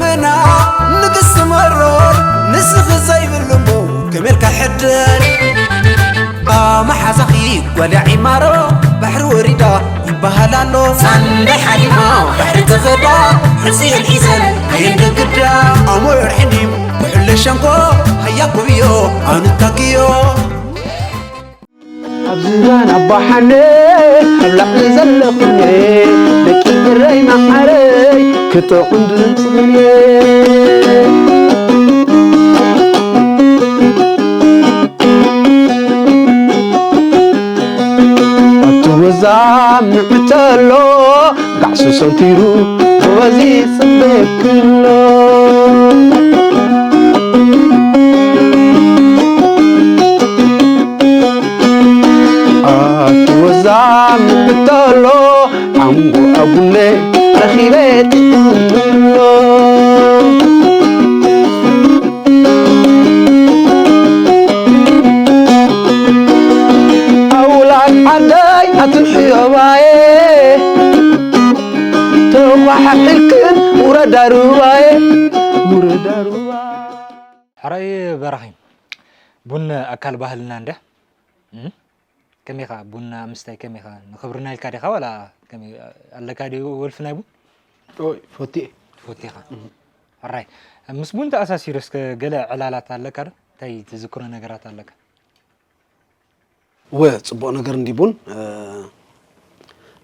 መና ንግስቲ መሮር ንስኺ ዘይብሉ እሞ ከመልካ ሕድር ኣመሓዛኺ ጓል ዒማሮ ባሕሪ ወሪዳ ይበሃል ኣሎ ሳንዳይ ሓሊማ ባሕሪ ተኸዳ ሕፅየን ሒዘን ኣየንደግዳ ኣሞር ሕኒም ብሕለ ሸንኮ ሃያ ኮብዮ ኣኑታክዮ ኣብ ዝባን ኣቦሓነ ኣብ ላዕሊ ዘለኹም ደቂ ብረይ መዓረይ ክጥዑም ድምፅኹም ኣቲ ወዛ ምዕተሎ ጋዕሱ ሰንቲሩ ጎበዝ ይፅበየክሎ ኣቲ ወዛ ምዕተሎ ሓንጎ ኣጉለ ረኺበ ጥዕሎ ኣውላድ ዓደይ ኣትንሕዮባየ ተኳሓሒልክን ውረዳ ሩባየ ውረዳ ሩባ ሕራይ በራኺ ቡን ኣካል ባህልና እንደ እም? ከመይ ኢኻ ቡና ምስታይ ከመይ ኢኻ ንኽብርና ኢልካ ዲኻ ዋላ ከመይ ኣለካ ድዩ ወልፊ ናይ ቡን ኦይ፣ ፈትየ። ትፈቱ ኢኻ ሕራይ ምስ ቡን ተኣሳሲሩ እስከ ገለ ዕላላት ኣለካ ዶ እንታይ ትዝክሮ ነገራት ኣለካ ወ ጽቡቕ ነገር እንዲ ቡን እ፣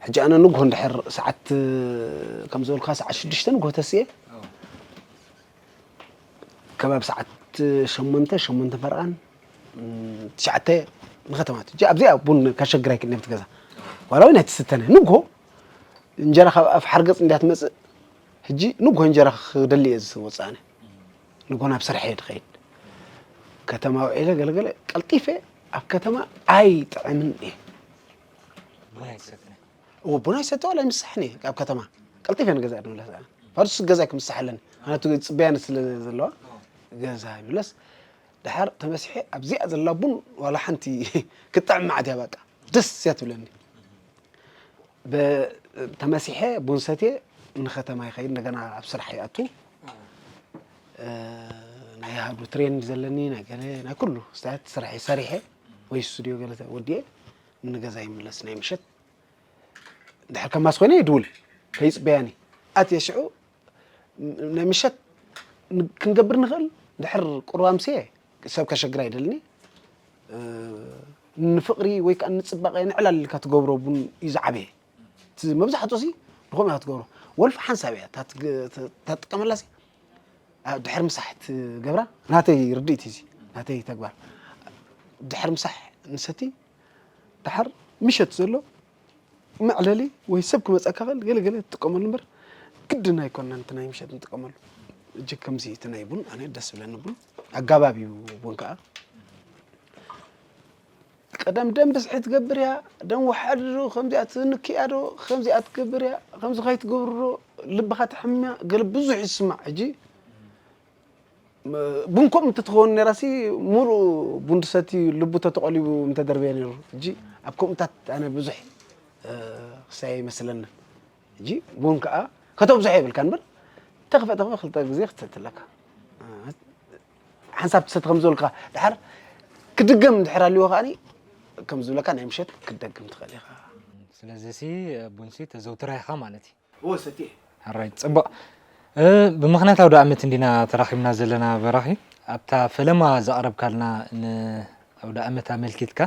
ሕጂ ኣነ ንግሆ እንድሕር ሰዓት እ፣ ከም ዝበልካ ሰዓት ሽዱሽተ ንግሆ ተስየ ከባቢ ሰዓት ሸሞንተ ሸሞንተ ፈረቓን ም፣ ትሽዓተ ንኸተማ ትጂ ኣብዚኣ ቡን ከሸግር ኣይክእልን ኣብቲ ገዛ ዋላ ወይ ናይ ትስተነ ንግሆ እንጀራ ካብ ኣፍ ሓርገፅ እንድያ ትመፅእ ሕጂ ንግሆ እንጀራ ክደሊ እየ ዝወፅእ ኣነ ንግሆ ናብ ስራሕ እየ ድኸይድ ከተማ ውዒለ ገለገለ ቀልጢፈ ኣብ ከተማ ኣይጥዕምን እየ ቡና ይሰትነ እዎ ቡና ይሰተ ዋላ ይምሳሕኒ ኣብ ከተማ ቀልጢፈ ንገዛ እየ ድምለስ ኣነ ፋርሱ ገዛ ክምሳሕ ኣለኒ ምክንያቱ ፅበያኒ ስለ ዘለዋ ገዛ ይምለስ ድሓር ተመሲሐ ኣብዚኣ ዘላ ቡን ዋላ ሓንቲ ክጥዕም መዓት እያ በቃ ደስ እያ ትብለኒ ተመሲሐ ቡን ሰትየ ንከተማ ይኸይድ እንደገና ኣብ ስራሕ ይኣቱ ናይ ሃዱ ትሬንድ ዘለኒ ናይ ገለ ናይ ኩሉ ስታያት ስራሕ ሰሪሐ ወይ ስቱዲዮ ገለ ወዲኤ ንገዛ ይምለስ ናይ ምሸት እንድሕር ከማስ ኮይነ ይድውል ከይፅበያኒ ኣትየ ሽዑ ናይ ምሸት ክንገብር ንኽእል እንድሕር ቁሩብ ኣምስየ ሰብ ከሸግር ኣይደልኒ ንፍቕሪ ወይ ከዓ ንፅባቐ ንዕላል ኢልካ ትገብሮ ቡን እዩ ዝዓበየ መብዛሕትኡ ሲ ንኸም ኢኻ ትገብሮ ወልፊ ሓንሳብ እያ ታጥቀመላ ሲ ድሕር ምሳሕ ትገብራ ናተይ ርድኢት እዚ ናተይ ተግባር ድሕር ምሳሕ ንሰቲ ድሓር ምሸት ዘሎ መዕለሊ ወይ ሰብ ክመፀካ ኽእል ገለ ገለ ትጥቀመሉ እምበር ግድን ኣይኮነን እቲ ናይ ምሸት ንጥቀመሉ እጅግ ከምዚ እቲ ናይ ቡን ኣነ ደስ ዝብለኒ ቡን ኣጋባብ እዩ ቡን ከዓ ቀደም ደም ብዝሒ ትገብር እያ ደም ወሓዲ ዶ ከምዚኣ ትንክያ ዶ ከምዚኣ ትገብር እያ ከምዚ ከይትገብሩ ዶ ልብኻ ተሕምያ ገለ ብዙሕ ይስማዕ ሕጂ ቡን ከምኡ እንተትኸውን ነይራሲ ሙሉእ ቡን ትሰቲ ልቡ ተተቆሊቡ ምተደርበየ ነይሩ ሕጂ ኣብ ከምኡታት ኣነ ብዙሕ ክሳየ ይመስለኒ ሕጂ ቡን ከዓ ከተብዝሖ የብልካ እምበር ተኽፈ ተኽፈ ክልተ ግዜ ክትሰቲ ኣለካ ሓንሳብ ትሰቲ ከም ዝበልካ ድሓር ክድገም ድሕር ኣልዎ ከዓኒ ከም ዝብለካ ናይ ምሸት ክትደግም ትኽእል ኢኻ ስለዚ ሲ ቡንሲ ተዘውትራ ኢኻ ማለት እዩ እወ ሰትየ ሕራይ ፅቡቕ ብምኽንያት ኣውደ ኣመት እንዲና ተራኺብና ዘለና በራኺ ኣብታ ፈለማ ዘቕረብካልና ንኣውደ ኣመት ኣመልኪትካ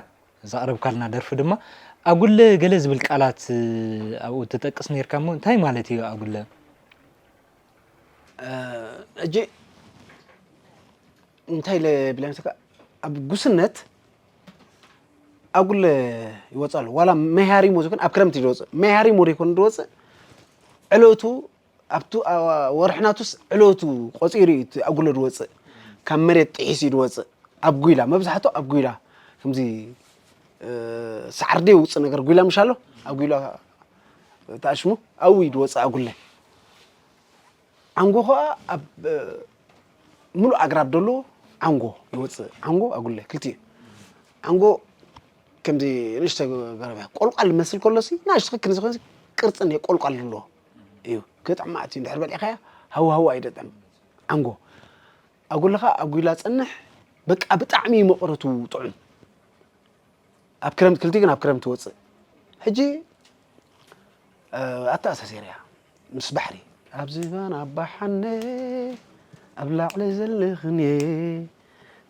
ዘቕረብካልና ደርፊ ድማ ኣጉለ ገለ ዝብል ቃላት ኣብኡ ትጠቅስ ነርካ እሞ እንታይ ማለት እዩ ኣጉለ እጂ እንታይ ኢለ ብለ ምስካ ኣብ ጉስነት ኣጉለ ይወፅእ ኣሎ ዋላ መሃሪሞ ዘይኮን ኣብ ክረምቲ ዝወፅእ መሃሪሞ ዘይኮን ዝወፅእ ዕለቱ ኣብቱ ወርሕናቱስ ዕለቱ ቆፂሩ እዩ ኣጉለ ዝወፅእ ካብ መሬት ጥሒስ እዩ ዝወፅእ ኣብ ጉይላ መብዛሕትኡ ኣብ ጉይላ ከምዚ ሳዕርደ ውፅእ ነገር ጉይላ ምሽ ኣሎ ኣብ ጉይላ ተኣሽሙ ኣብኡ እዩ ዝወፅእ ኣጉለ ዓንጎ ከዓ ኣብ ሙሉእ ኣግራብ ደሎ ዓንጎ ይወፅእ ዓንጎ ኣጉለ ክልቲኡ ዓንጎ ከምዚ ንእሽተ ገረብ እያ ቆልቋል መስል ከሎሲ ናሽ ትኽክል ዝኾነ ቅርፂ ናይ ቆልቋል ዘለዎ እዩ ክጥዕማት እዩ እንድሕር በሊዕካያ ሃዋህው ኣይደጠም። ዓንጎ ኣጉልኻ ኣጉላ ጸንሕ። በቃ ብጣዕሚ መቐረቱ ጥዑም። ኣብ ክረምቲ ክልቲኡ ግን ኣብ ክረምቲ ወፅእ። ሕጂ ኣተኣሳሲርያ ምስ ባሕሪ ኣብ ዝባን ኣባሓነ ኣብ ላዕሊ ዘለኽን እየ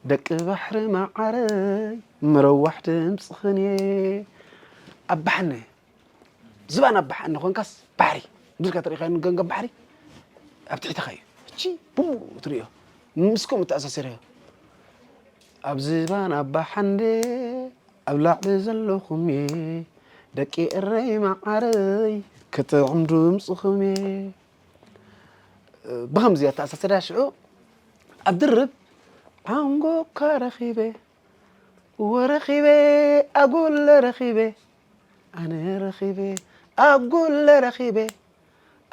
ደቂ ባሕሪ መዓረይ መረዋሕ ድምፅኽን እየ። ኣባሓነ ዝባን ኣባሓነ ኮንካስ ባሕሪ ምድርካ ተሪእካ ገንገም ባሕሪ ኣብ ትሕትኻ እዩ። እቺ ብሙሉ ትሪኦ ምስ ከምኡ ተኣሳሲርዮ ኣብ ዝባን ኣባሓነ ኣብ ላዕሊ ዘለኹም እየ ደቂ እረይ መዓረይ ክጥዕም ድምፅኹም እየ። ብኸምዚ ኣተኣሳሰዳ ሽዑ ኣብ ድርብ ዓንጎካ ረኺበ ወረኺበ ኣጉለ ረኺበ ኣነ ረኺበ ኣጉለ ረኺበ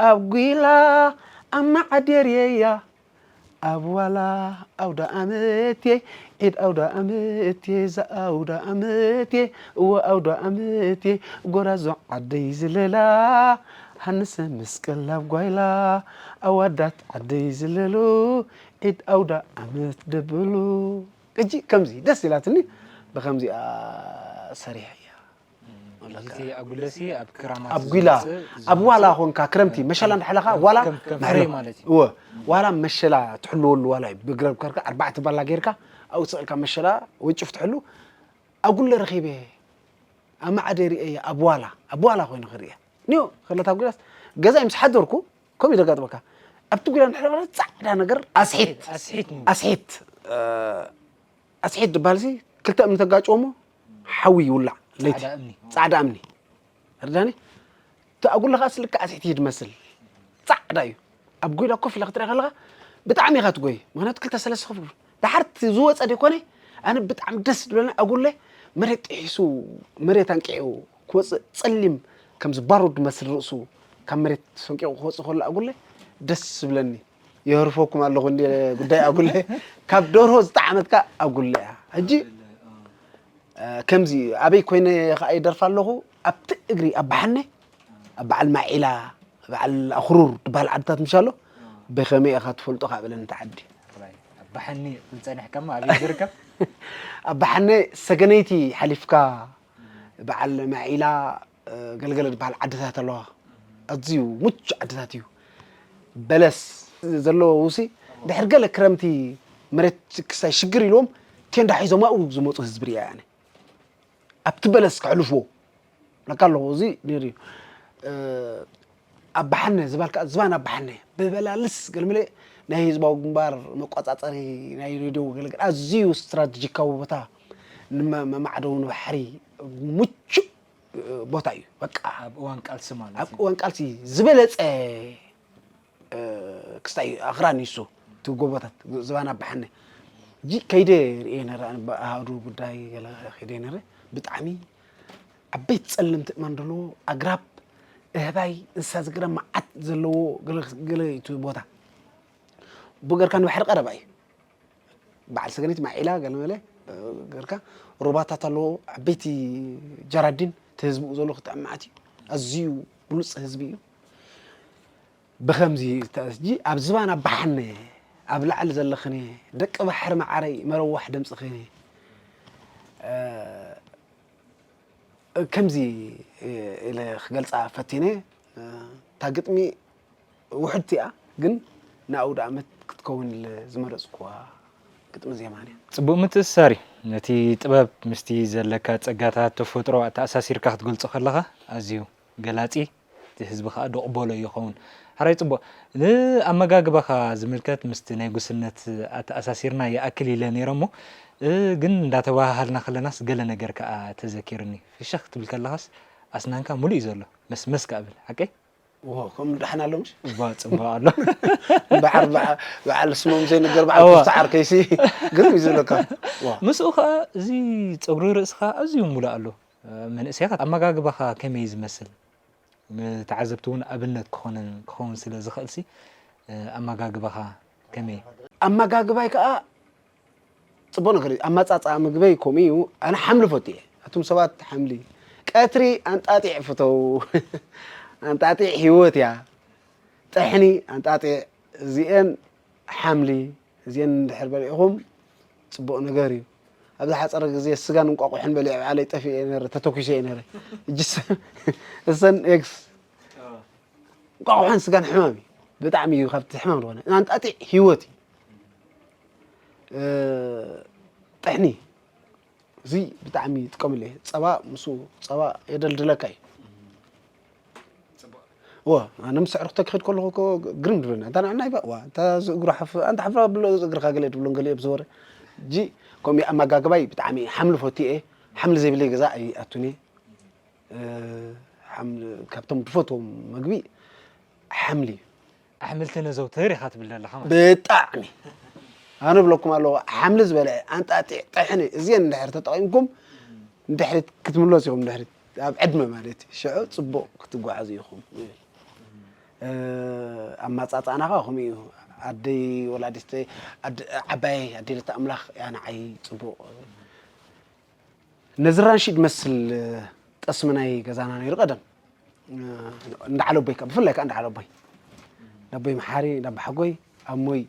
ኣብ ጒላ ኣብ መዓደርየያ ኣብ ዋላ ኣውደ ኣመትየ ዒድ ኣውደ ኣመትየ ዘኣውደ ኣመትየ እወ ኣውደ ኣመትየ ጎራዙ ዓደይ ዝለላ ሃንሰ መስቀል ኣብ ጓይላ ኣዋዳት ዓደይ ዝለሉ ዒድ ኣውደ ኣመት ደብሉ። እጂ ከምዚ ደስ ኢላትኒ ብከምዚኣ ሰሪሐያ። እቲ ኣጉለሲ ኣብ ክራማት ኣብ ጒላ ኣብ ዋላ ኾንካ ክረምቲ መሸላ እንዳሕለኻ ዋላ ከም ከም ፍሬ ማለት እዩ። እወ ዋላ መሸላ ትሕልወሉ ዋላ እዩ ብግረብ ከርካ ኣርባዕተ ባላ ጌርካ ኣብኡ ትስቕልካ መሸላ ወንጭፍ ትሕሉ ኣጉለ ረኺበ ኣብ ማዕደ ርእየ ኣብ ዋላ ኣብ ዋላ ኮይኑ ክርእየ ኒዮ ከለታ ጉዳስ ገዛይ ምስ ሓደርኩ ከምኡ ይደጋጥመካ ኣብቲ ጉዳ ንሕለበለ ፃዕዳ ነገር ኣስሒት ኣስሒት ኣስሒት ኣስሒት ዝበሃል ሲ ክልተ እምኒ ተጋጭዎ እሞ ሓዊ ይውላዕ ለይቲ ፃዕዳ እምኒ ርዳኒ እቲ ኣጉለ ከዓ ስልካ ኣስሒት እዩ ዝመስል ፃዕዳ እዩ ኣብ ጎይላ ኮፍ ኢለ ክትሪኣ ከለካ ብጣዕሚ ኢካ ትጎይ ምክንያቱ ክልተ ሰለስተ ኮፍ ድሓር ዝወፀ ደይኮነ ኣነ ብጣዕሚ ደስ ዝብለኒ ኣጉለ መሬት ጥሒሱ መሬት ኣንቂዑ ክወፅእ ፀሊም ከምዚ ባሩድ ዝመስል ርእሱ ካብ መሬት ሰንቂቑ ክወፅእ ከሎ ኣጉለ ደስ ዝብለኒ የህርፈኩም ኣለኹ እንዲ ጉዳይ ኣጉለ ካብ ደርሆ ዝጠዓመትካ ኣጉለ እያ ሕጂ ከምዚ ኣበይ ኮይነ ከዓ ይደርፍ ኣለኹ ኣብቲ እግሪ ኣባሓነ ኣብ በዓል ማዒላ በዓል ኣኽሩር ዝበሃል ዓድታት ምሽ ኣሎ ብኸመይ ኢኻ ትፈልጦ ካብ እለን እቲ ዓዲ ኣባሓኒ ዝፀንሕካማ ኣበይ ዝርከብ ኣባሓነ ሰገነይቲ ሓሊፍካ በዓል ማዒላ ገልገለ ዝበሃል ዓድታት ኣለዋ ኣዝዩ ምቹ ዓድታት እዩ በለስ ዘለዎ ውሲ ድሕር ገለ ክረምቲ መሬት ክሳይ ሽግር ኢልዎም ቴንዳ ሒዞም ኣብኡ ዝመፁ ህዝቢ ሪኣ ኣነ ኣብቲ በለስ ከሕልፍዎ ለካ ኣለኹ እዚ ነይሩ እዩ ኣባሓነ ዝበልካ ዝባን ኣባሓነ ብበላልስ ገልምለ ናይ ህዝባዊ ግንባር መቆፃፀሪ ናይ ሬድዮ ገለገል ኣዝዩ ስትራቴጂካዊ ቦታ ንመማዕደዊ ንባሕሪ ምቹእ ቦታ እዩ በቃ ኣብ እዋን ቃልሲ ማለት ኣብ እዋን ቃልሲ ዝበለፀ ክስታይ ኣኽራን ይሱ እቲ ጎቦታት ዝባን ኣባሓነ እጂ ከይደ ርኤ ነረ ኣሃዱ ጉዳይ ገለ ከይደ ነረ ብጣዕሚ ዓበይቲ ፀለምቲ እማን ዘለዎ ኣግራብ እህባይ እንስሳ ዝግረ መዓት ዘለዎ ገለ እዩ እቲ ቦታ ብኡ ገርካ ንባሕሪ ቀረባ እዩ በዓል ሰገኒት ማዒላ ገለመለ ገርካ ሩባታት ኣለዎ ዓበይቲ ጀራዲን እቲ ህዝቢ ዘሎ ክጥዕም መዓት እዩ ኣዝዩ ብሉፅ ህዝቢ እዩ ብኸምዚ ተእስጂ ኣብ ዝባን ኣባሓነ ኣብ ላዕሊ ዘለኽኒ ደቂ ባሕሪ መዓረይ መረዋሕ ድምፅኽኒ ከምዚ ኢለ ክገልፃ ፈቲነ እታ ግጥሚ ውሕድቲ እያ ግን ንኣውደ ኣመት ክትከውን ኢለ ዝመረፅኩዋ ግጥሚ ዜማን እያ ፅቡቅ ምትእስሳር እዩ ነቲ ጥበብ ምስቲ ዘለካ ፀጋታት ተፈጥሮ ኣተኣሳሲርካ ክትገልፆ ከለካ ኣዝዩ ገላፂ እቲ ህዝቢ ከዓ ደቕበሎ ይኸውን ሓራይ ፅቡቅ ንኣመጋግባኻ ዝምልከት ምስቲ ናይ ጉስነት ኣተኣሳሲርና ይኣክል ኢለ ነይረ እሞ ግን እንዳተባሃሃልና ከለናስ ገለ ነገር ከዓ ተዘኪርኒ ፍሸኽ ክትብል ከለኻስ ኣስናንካ ሙሉእ እዩ ዘሎ መስመስ ከብል ሓቀይ ከምኡ ደሓን ኣሎ ምሽ እባ ፅቡቅ ኣሎ እምበሓር በዓል ስሞም ዘይንገር በዓል ክፍቲ ዓርከይሲ ግርም እዩ ዝብለካ ምስኡ ከዓ እዚ ፀጉሪ ርእስኻ ኣዝዩ ሙሉእ ኣሎ መንእሰያት ኣመጋግባኻ ከመይ ዝመስል ንተዓዘብቲ እውን ኣብነት ክኾነ ክኸውን ስለ ዝኽእል ሲ ኣመጋግባኻ ከመይ ኣመጋግባይ ከዓ ፅቡቅ ነገር እዩ ኣመፃፅኣ ምግበይ ከምኡ እዩ ኣነ ሓምሊ ፈቱ እየ ኣቱም ሰባት ሓምሊ ቀትሪ ኣንጣጢዕ ፍተው ኣንጣጢዕ ህይወት እያ ጥሕኒ ኣንጣጢዕ እዚኤን ሓምሊ፣ እዚኤን እንድሕር በሊዕኹም ጽቡቕ ነገር እዩ። ኣብ ዝሓጸረ ግዜ ስጋን እንቋቑሖን በሊዐ ባዕለይ ጠፊኤ ነይረ፣ ተተኲሰ እየ ነይረ። እጅስ እሰን ኤግስ እንቋቑሖን ስጋን ሕማም እዩ። ብጣዕሚ እዩ ካብቲ ሕማም ዝኾነ። ኣንጣጢዕ ህይወት እዩ። እ፣ ጥሕኒ፣ እዚ ብጣዕሚ ይጥቀመሉ እየ። ጸባ ምስኡ፣ ጸባ የደልድለካ እዩ። እዎ፣ ኣነ ምስ ኣዕሩኽተይ ክኸይድ ከለኹ እኮ ግርም ዝብለኒ። ኣንታ ንዕና ይባ-፣ ዋ፣ ኣንታ እዚ እግሩ ሓፍ-፣ ኣንታ ሓፍራ ብሎ እዚ እግርኻ ገለ ትብሎን ገለ እየ ብዝወረ። እጂ ከምኡ ኣመጋግባይ ብጣዕሚ ሓምሊ ፈትየ እየ። ሓምሊ ዘይብለይ ገዛ ኣይኣቱን እየ። እ፣ ሓምሊ ካብቶም ዝፈትዎም መግቢ ሓምሊ እዩ። ኣሕምልቲ ነዘውትር ኢኻ ትብል ዘለኻ ማለት። ብጣዕሚ። ኣነ ብለኩም ኣለኹ፣ ሓምሊ ዝበልዐ፣ ኣንጣጢዕ፣ ጥሕኒ፣ እዚአን እንድሕር ተጠቒምኩም፣ ንድሕሪት ክትምለሱ ኢኹም፣ ንድሕሪት፣ ኣብ ዕድመ ማለት እዩ። ሽዑ ጽቡቕ ክትጓዓዙ ኢኹም ይብል። እ፣ ኣመጻጽኣና ኸኣ ከምኡ እዩ። ኣደይ ወላዲተይ፣ ኣደ-፣ ዓባየይ ኣዴለታ ኣምላኽ እያ ንዓይ ጽቡቕ። ነዚ ራንሺ ዝመስል ጠስሚ ናይ ገዛና ነይሩ ቀደም። እንዳ ዓለቦይ ከኣ፣ ብፍላይ ከኣ እንዳ ዓለቦይ። እንዳ ኣቦይ መሓሪ፣ እንዳ ኣቦሓጎይ፣ ኣሞይ፣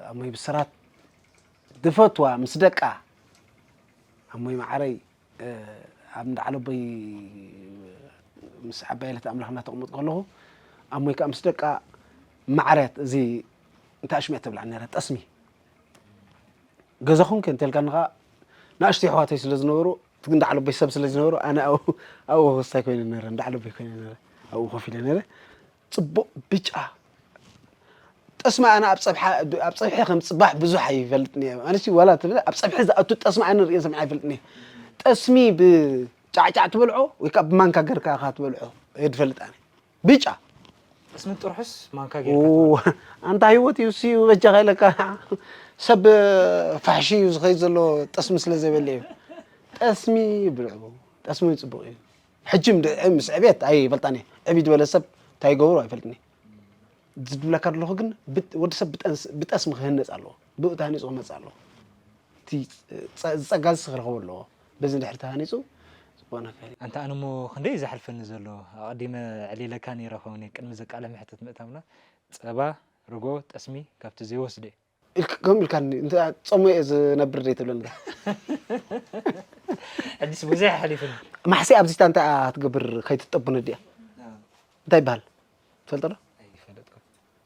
ኣሞይ ብስራት ዝፈትዋ ምስ ደቃ፣ ኣሞይ መዓረይ፣ ኣብ እንዳ ዓለቦይ ምስ ዓባይ ለተ ኣምላኽ እናተቐመጥኩ ከለኹ፣ ኣሞይ ከኣ ምስ ደቃ መዓርያት፣ እዚ እንታይ ኣሽሚያ ተብልዓ ነይራ፣ ጠስሚ። ገዛኹም ከ እንተልካኒ ኸዓ፣ ንኣሽቱ ኣሕዋተይ ስለ ዝነበሩ፣ እቲ እንዳ ዓለቦይ ሰብ ስለ ዝነበሩ፣ ኣነ ኣብኡ፣ ኣብኡ ክስታይ ኮይነ ነይረ፣ እንዳ ዓለቦይ ኮይነ ነይረ፣ ኣብኡ ኮፍ ኢለ ነይረ። ጽቡቕ ብጫ ጠስሚ ኣነ ኣብ ጸብሓ-፣ ኣብ ጸብሒ ከም ጽባሕ ብዙሕ ኣይፈልጥን እየ። ኣነሲ ዋላ ትብል፣ ኣብ ጸብሒ ዝኣቱ ጠስሚ ኣነ ርእየ ሰሚዐ ኣይፈልጥን እየ። ጠስሚ ብጫዕጫዕ ትበልዖ ወይ ከኣ ብማንካ ገርካ ኢኻ ትበልዖ፣ እየ ዝፈልጥ ኣነ። ብጫ። ጠስሚ ጥርሑስ ማንካ ጌርካ ኦ፣ ትበልዖ። ኣንታ ህይወት እዩ፣ እሱ እዩ በጃኻ ኢለካ። ሰብ ፋሕሺ እዩ ዝኸይድ ዘሎ፣ ጠስሚ ስለ ዘይበልዕ እዩ። ጠስሚ ብልዑ፣ ጠስሚ ጽቡቕ እዩ። ሕጂ እንድዒ ምስ ዕብየት ኣይፈልጣን እየ። ዕብይ ዝበለ ሰብ እንታይ ይገብሮ ኣይፈልጥን እየ። ዝብለካ ዘለኹ ግን ብጥ-፣ ወዲ ሰብ ብጠንስ-፣ ብጠስሚ ክህነጽ ኣለዎ። ብኡ ተሃኒጹ ክመጽእ ኣለዎ። እቲ ጸ-፣ ዝጸጋ እዚ ክረኽቦ ኣለዎ። በዚ እንድሕር ተሃኒጹ ጽቡቕ ነገር እዩ። ኣንታ ኣነ እሞ ክንደይ እዩ ዝሓልፈኒ ዘሎ። ኣቐዲመ ኣዕሊለካ ነይረ ኸውን እየ ቅድሚ እዛ ቃለ መሕትት ምእታውና። ጸባ፣ ርጎ፣ ጠስሚ ካብቲ ዘይወስዶ እየ። ኢልክ-፣ ከምኡ ኢልካኒ፣ እንተ ጾመ እየ ዝነብር ዶ ትብለኒ? ሕጂስ ብዙሕ ኣሕሊፉኒ። ማሕሰይ ኣብዚታ እንታይ እያ ክትገብር ከይትጠቡኒ ድያ? ኣዎ። እንታይ ይበሃል? ትፈልጦ ዶ? ኣይፈለጥኩን።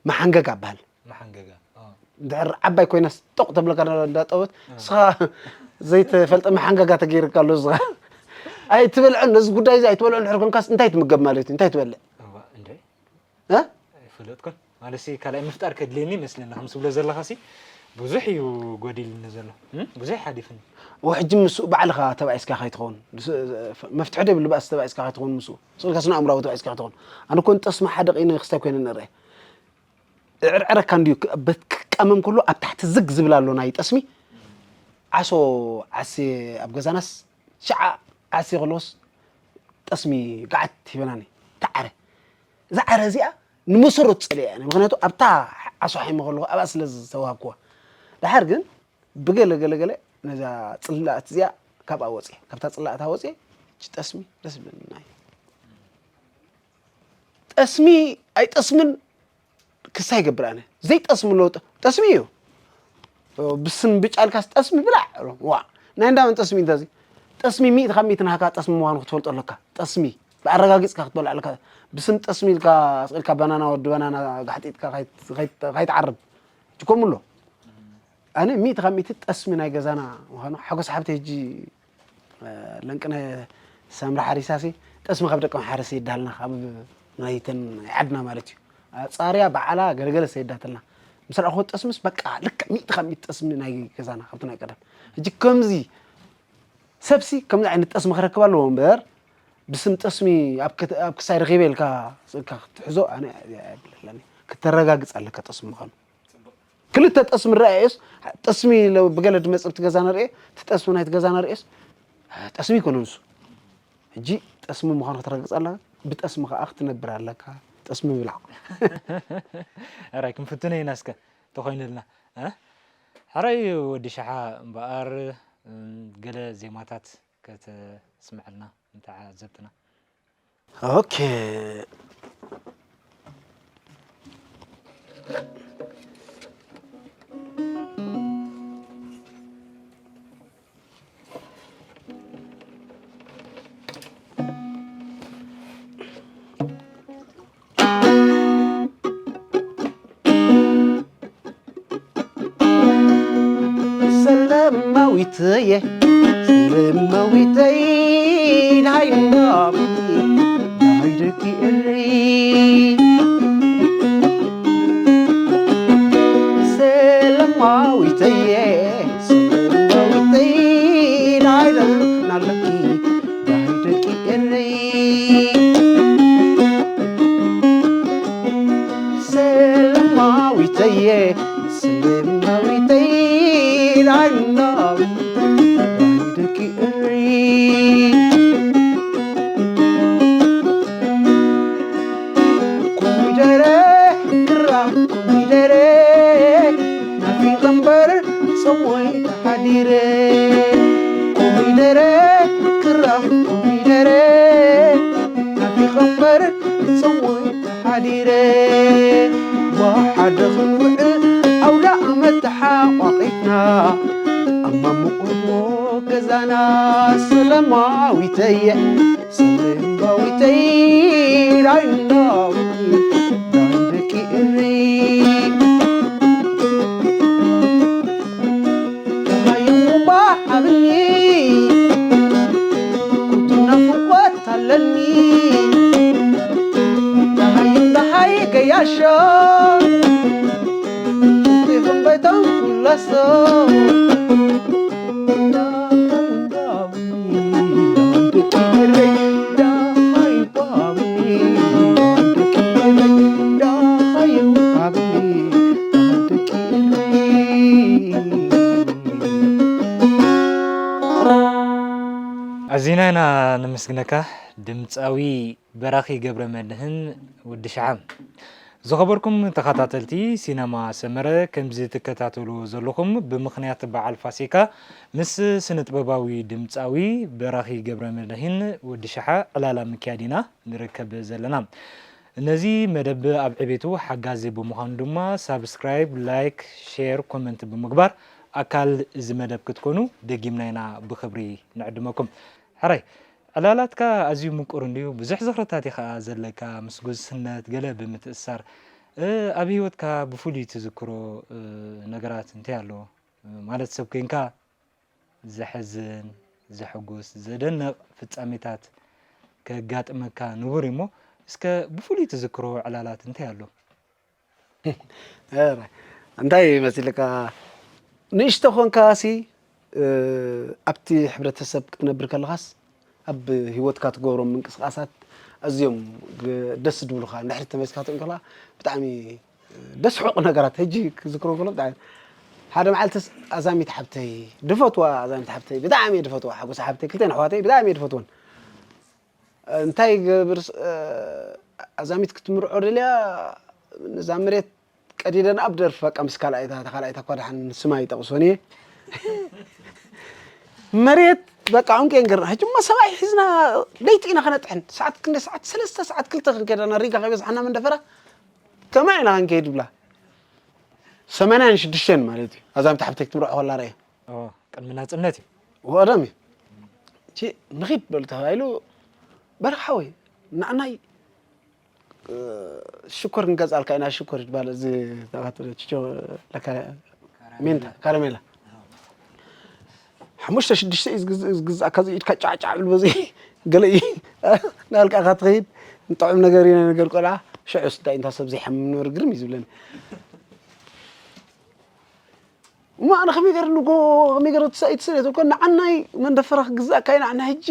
መሓንገጋ ይበሃል። መሓንገጋ። ኣዎ። እንድሕር ዓባይ ኮይናስ ጦቕ ተብለካ እንዳ-፣ እንዳጠወት፣ ኣዎ። ንስኻ ዘይትፈልጦ መሓንገጋ ተገይርካ ኣሎ ንስኻ። ኣይትበልዖን፣ ነዚ ጉዳይ እዚ ኣይትበልዖን እንድሕር ኮንካስ እንታይ ትምገብ ማለት እዩ? እንታይ ትበልዕ? እዋ፣ እንደ እ? ኣይፈለጥኩን። ማለትሲ ካልኣይ ምፍጣር ከድልየኒ ይመስለኒ። ከም ትብሎ ዘለኻሲ ብዙሕ እዩ ጎዲልኒ ዘሎ። እም? ብዙሕ ሓሊፍኒ። ወ-፣ ሕጂ ምስኡ ባዕልኻ ተባኢስካ ከይትኸውን። ምስ-፣ መፍትሒ ደይብሉ ባእሲ ተባኢስካ ከይትኸውን ምስኡ። ስቕ ኢልካ ስነ ኣእምሮኣዊ ተባኢስካ ከይትኸውን። ኣነ እኮ ንጠስሚ ሓደ ቂነ ክስታይ ኮይነ ንርኢ። እዕርዕረካ እንድዩ ክ-፣ በት-፣ ክቃመም ከሎ ኣብ ታሕቲ ዝግ ዝብል ኣሎ ናይ ጠስሚ። ዓሶ ዓስየ ኣብ ገዛናስ ሽዓ ዓስየ ከለዎስ ጠስሚ ገዓት ሂበናኒ። ተዓረ። እዛ ዓረ እዚኣ ንመሰረቱ ጸሊኣ እያ። ምኽንያቱ ኣብታ ዓሶ ሓይመ ከለኹ ኣብኣ ስለ ዝተዋሃብኩዋ። ደሓር ግን ብገለ ገለ ገለ ነዛ ጽላእት እዚኣ ካብኣ ወጽየ። ካብታ ጽላእታ ወጽየ፣ እቺ ጠስሚ ደስ ብለና እዩ። ጠስሚ ኣይጠስምን ክሳይ ይገብር ኣነ። ዘይጠስሚ ኣሎ፣ ጠ-፣ ጠስሚ እዩ። ብስም ብጫ ኢልካስ ጠስሚ ብላዕ። ዋ፣ ናይ እንዳመን ጠስሚ እንተዚ? ጠስሚ ሚእቲ ካብ ሚእቲ ናሃካ ጠስሚ ምዃኑ ክትፈልጦ ኣለካ። ጠስሚ ብኣረጋጊጽካ ክትበልዕ ኣለካ። ብስም ጠስሚ ኢልካ፣ ስቕ ኢልካ ባናና፣ ወዲ ባናና ጋሕጢጥካ ካይት-፣ ካይት-፣ ካይትዓርብ። ከምኡ ኣሎ። ኣነ ሚእቲ ካብ ሚእቲ ጠስሚ ናይ ገዛና ምዃኑ ሓጎስ ሓብተይ ሕጂ ለንቅነ ሳምራ ሓሪሳሲ ጠስሚ ካብ ደቂ ማሓረስ ይዳልና ካብ ናይተን ናይ ዓድና ማለት እዩ። ኣጻርያ በዓላ ገለገለ ሰይዳትልና። ምስ ረኣኹዎ ጠስምስ በቃ ልክዕ ሚእቲ ካብ ሚእቲ ጠስሚ ናይ ገዛና ካብቲ ናይ ቀደም። ሕጂ ከምዚ ሰብሲ ከምዚ ዓይነት ጠስሚ ክረክብ ኣለዎ እምበር ብስም ጠስሚ ኣብ ክት-፣ ኣብ ክሳይ ረኺበ ኢልካ ስእልካ ክትሕዞ ኣነ ኣይብለለኒ። ክተረጋግጽ ኣለካ ጠስሚ ምዃኑ። ክልተ ጠስሚ ረኣየስ፣ ጠስሚ ለ-፣ ብገለ ድመጽ ኣብቲ ገዛ ነርእየ፣ እቲ ጠስሚ ናይቲ ገዛ ነርእየስ፣ ጠስሚ ይኮነ ንሱ። ሕጂ ጠስሚ ምዃኑ ከተረጋግጽ ኣለካ፣ ብጠስሚ ከኣ ክትነብር ኣለካ። ጠስሚ ብላዕ። ሕራይ ክንፍትኖ ኢና እስከ፣ ተኾይኑልና። እ? ሕራይ ወዲ ሸሓ እምበኣር፣ እም፣ ገለ ዜማታት ከተስምዐልና ንተዓዘብትና። ኦኬ። ሰለማዊተየ ሰለማዊተይ ናይ እንዳብኒ ናይ ደቂ እሪ ሰለማዊተየ ሰለማዊተይ ናይ ደናለኪ ናይ ደቂ እሪ ሰለማዊተየ ሰለማዊተይ ላይናዊ ደቂ እሪ ኮሚደረ ክራ ኮሚደረ ናፊቐ እምበር ጸሞይ ተሓዲረ ኮሚደረ ክራ ኮሚደረ ናፊቐ እምበር ጸሞይ ሓዲረ ብሓደ ክንውዕል ኣውደ ዓመት ተሓቋቒፍና ኣብ ማሙቕ ገዛና ሰለማዊተየ ሰለማዊተይ ዳይናዊ ዳይ ደቂ እሪ ደሃይ እምባ ሃብኒ ኩቱ ናፍቖት ኣለኒ ደሃይ ደሃይ ገያሾ ጥፍን በይቶም ኩላሶ ኣዚና ኢና ነመስግነካ ድምፃዊ በራኺ ገብረመድህን ወዲ ሸሓ። ዝኸበርኩም ተኸታተልቲ ሲነማ ሰመረ፣ ከምዚ ትከታተልዎ ዘለኹም ብምኽንያት በዓል ፋሲካ ምስ ስነ-ጥበባዊ ድምጻዊ በራኺ ገብረመድህን ወዲ ሸሓ ዕላላ ምክያድ ኢና ንርከብ ዘለና። ነዚ መደብ ኣብ ዕቤቱ ሓጋዚ ብምዃኑ ድማ ሳብስክራይብ፣ ላይክ፣ ሼር፣ ኮመንት ብምግባር ኣካል እዚ መደብ ክትኮኑ ደጊምና ኢና ብኽብሪ ንዕድመኩም። ሕራይ፣ ዕላላትካ ኣዝዩ ምቁር እንድዩ፣ ብዙሕ ዝኽርታት እዩ ኸኣ ዘለካ፣ ምስ ጉስነት ገለ ብምትእስሳር። እ፣ ኣብ ህይወትካ ብፍሉይ ትዝክሮ፣ እ፣ ነገራት እንታይ ኣሎ? እ፣ ማለት ሰብ ኮይንካ ዘሕዝን፣ ዘሕጉስ፣ ዘደንቕ ፍጻሜታት ከጋጥመካ ንቡር እዩ እሞ፣ እስከ ብፍሉይ ትዝክሮ ዕላላት እንታይ ኣሎ? ኧረ፣ እንታይ መሲልካ? ንእሽቶ ኾንካሲ፣ እ፣ ኣብቲ ሕብረተሰብ ክትነብር ከለኻስ፣ ኣብ ህይወትካ ትገብሮም ምንቅስቓሳት ኣዝዮም ግ-፣ ደስ ዝብሉኻ፣ ንድሕሪት ተመሊስካ ክትርኢ ከለኻ፣ ብጣዕሚ ደስሕቑ ነገራት፣ ሕጂ ክዝክሮ ከሎ ብጣዕሚ፣ ሓደ መዓልትስ ኣዛሚት ሓብተይ፣ ድፈትዋ ኣዛሚት ሓብተይ፣ ብጣዕሚ እየ ድፈትዋ፣ ሓጎስ ሓብተይ፣ ክልተን ኣሕዋተይ ብጣዕሚ እየ ድፈትወን። እንታይ ይገብር፣ እ፣ ኣዛሚት ክትምርዖ ደልያ፣ ነዛ መሬት ቀዲደን ኣብ ደርፊ፣ በቃ፣ ምስ ካልኣይታ፣ እታ ካልኣይታ እኳ ደሓን ስማ ይጠቕሶን እየ። መሬት፣ በቃ፣ ዑንቂ የንገርና። ሕጂ እሞ ሰብኣይ ሒዝና ለይቲ ኢና ከነጥሕን። ሰዓት ክንደይ? ሰዓት ሰለስተ፣ ሰዓት ክልተ ክንከይድ ኢና፣ ሪጋ ከይበዝሓና መንደፈራ። ከመይ ኢና ክንከይድ ብላ። ሰማንያን ሽዱሽተን ማለት እዩ። ኣዛሚት ሓብተይ ክትምርዖ ከላ ርኣየ። ኦ፣ ቅድሚ ናጽነት እዩ። ወደም እዩ። እቺ ንኺድ በሉ ተባሂሉ፣ በርሓ ወይ፣ ንዓናይ፣ እ፣ ሽኮር ክንገዝኣልካ ኢና፣ ሽኮር ይባል፣ እዚ ተባህተ ችቾ ለካ-፣ ሜንታ፣ ካራሜላ። ሓሙሽተ ሽዱሽተ እዩ ዝግዝ-፣ ዝግዝኣካ፣ እዚ ኢድካ ጫዕጫዕ ብል በዚ ገለ እዩ። ናልካ ኢኻ ትኸይድ፣ ንጥዑም ነገር እዩ፣ ናይ ነገር ቆልዓ፣ ሽዑ ስዳ ኢንታ ሰብ ዘይሓምም ነበሩ፣ ግርም እዩ ዝብለኒ። እሞ ኣነ ከመይ ገይረ ንጎ፣ ከመይ ገይረ ትሰ-፣ ኣይትሰለየት እኮ፣ ንዓናይ መንደፈራ ክግዛእካ ኢና፣ ንሕጂ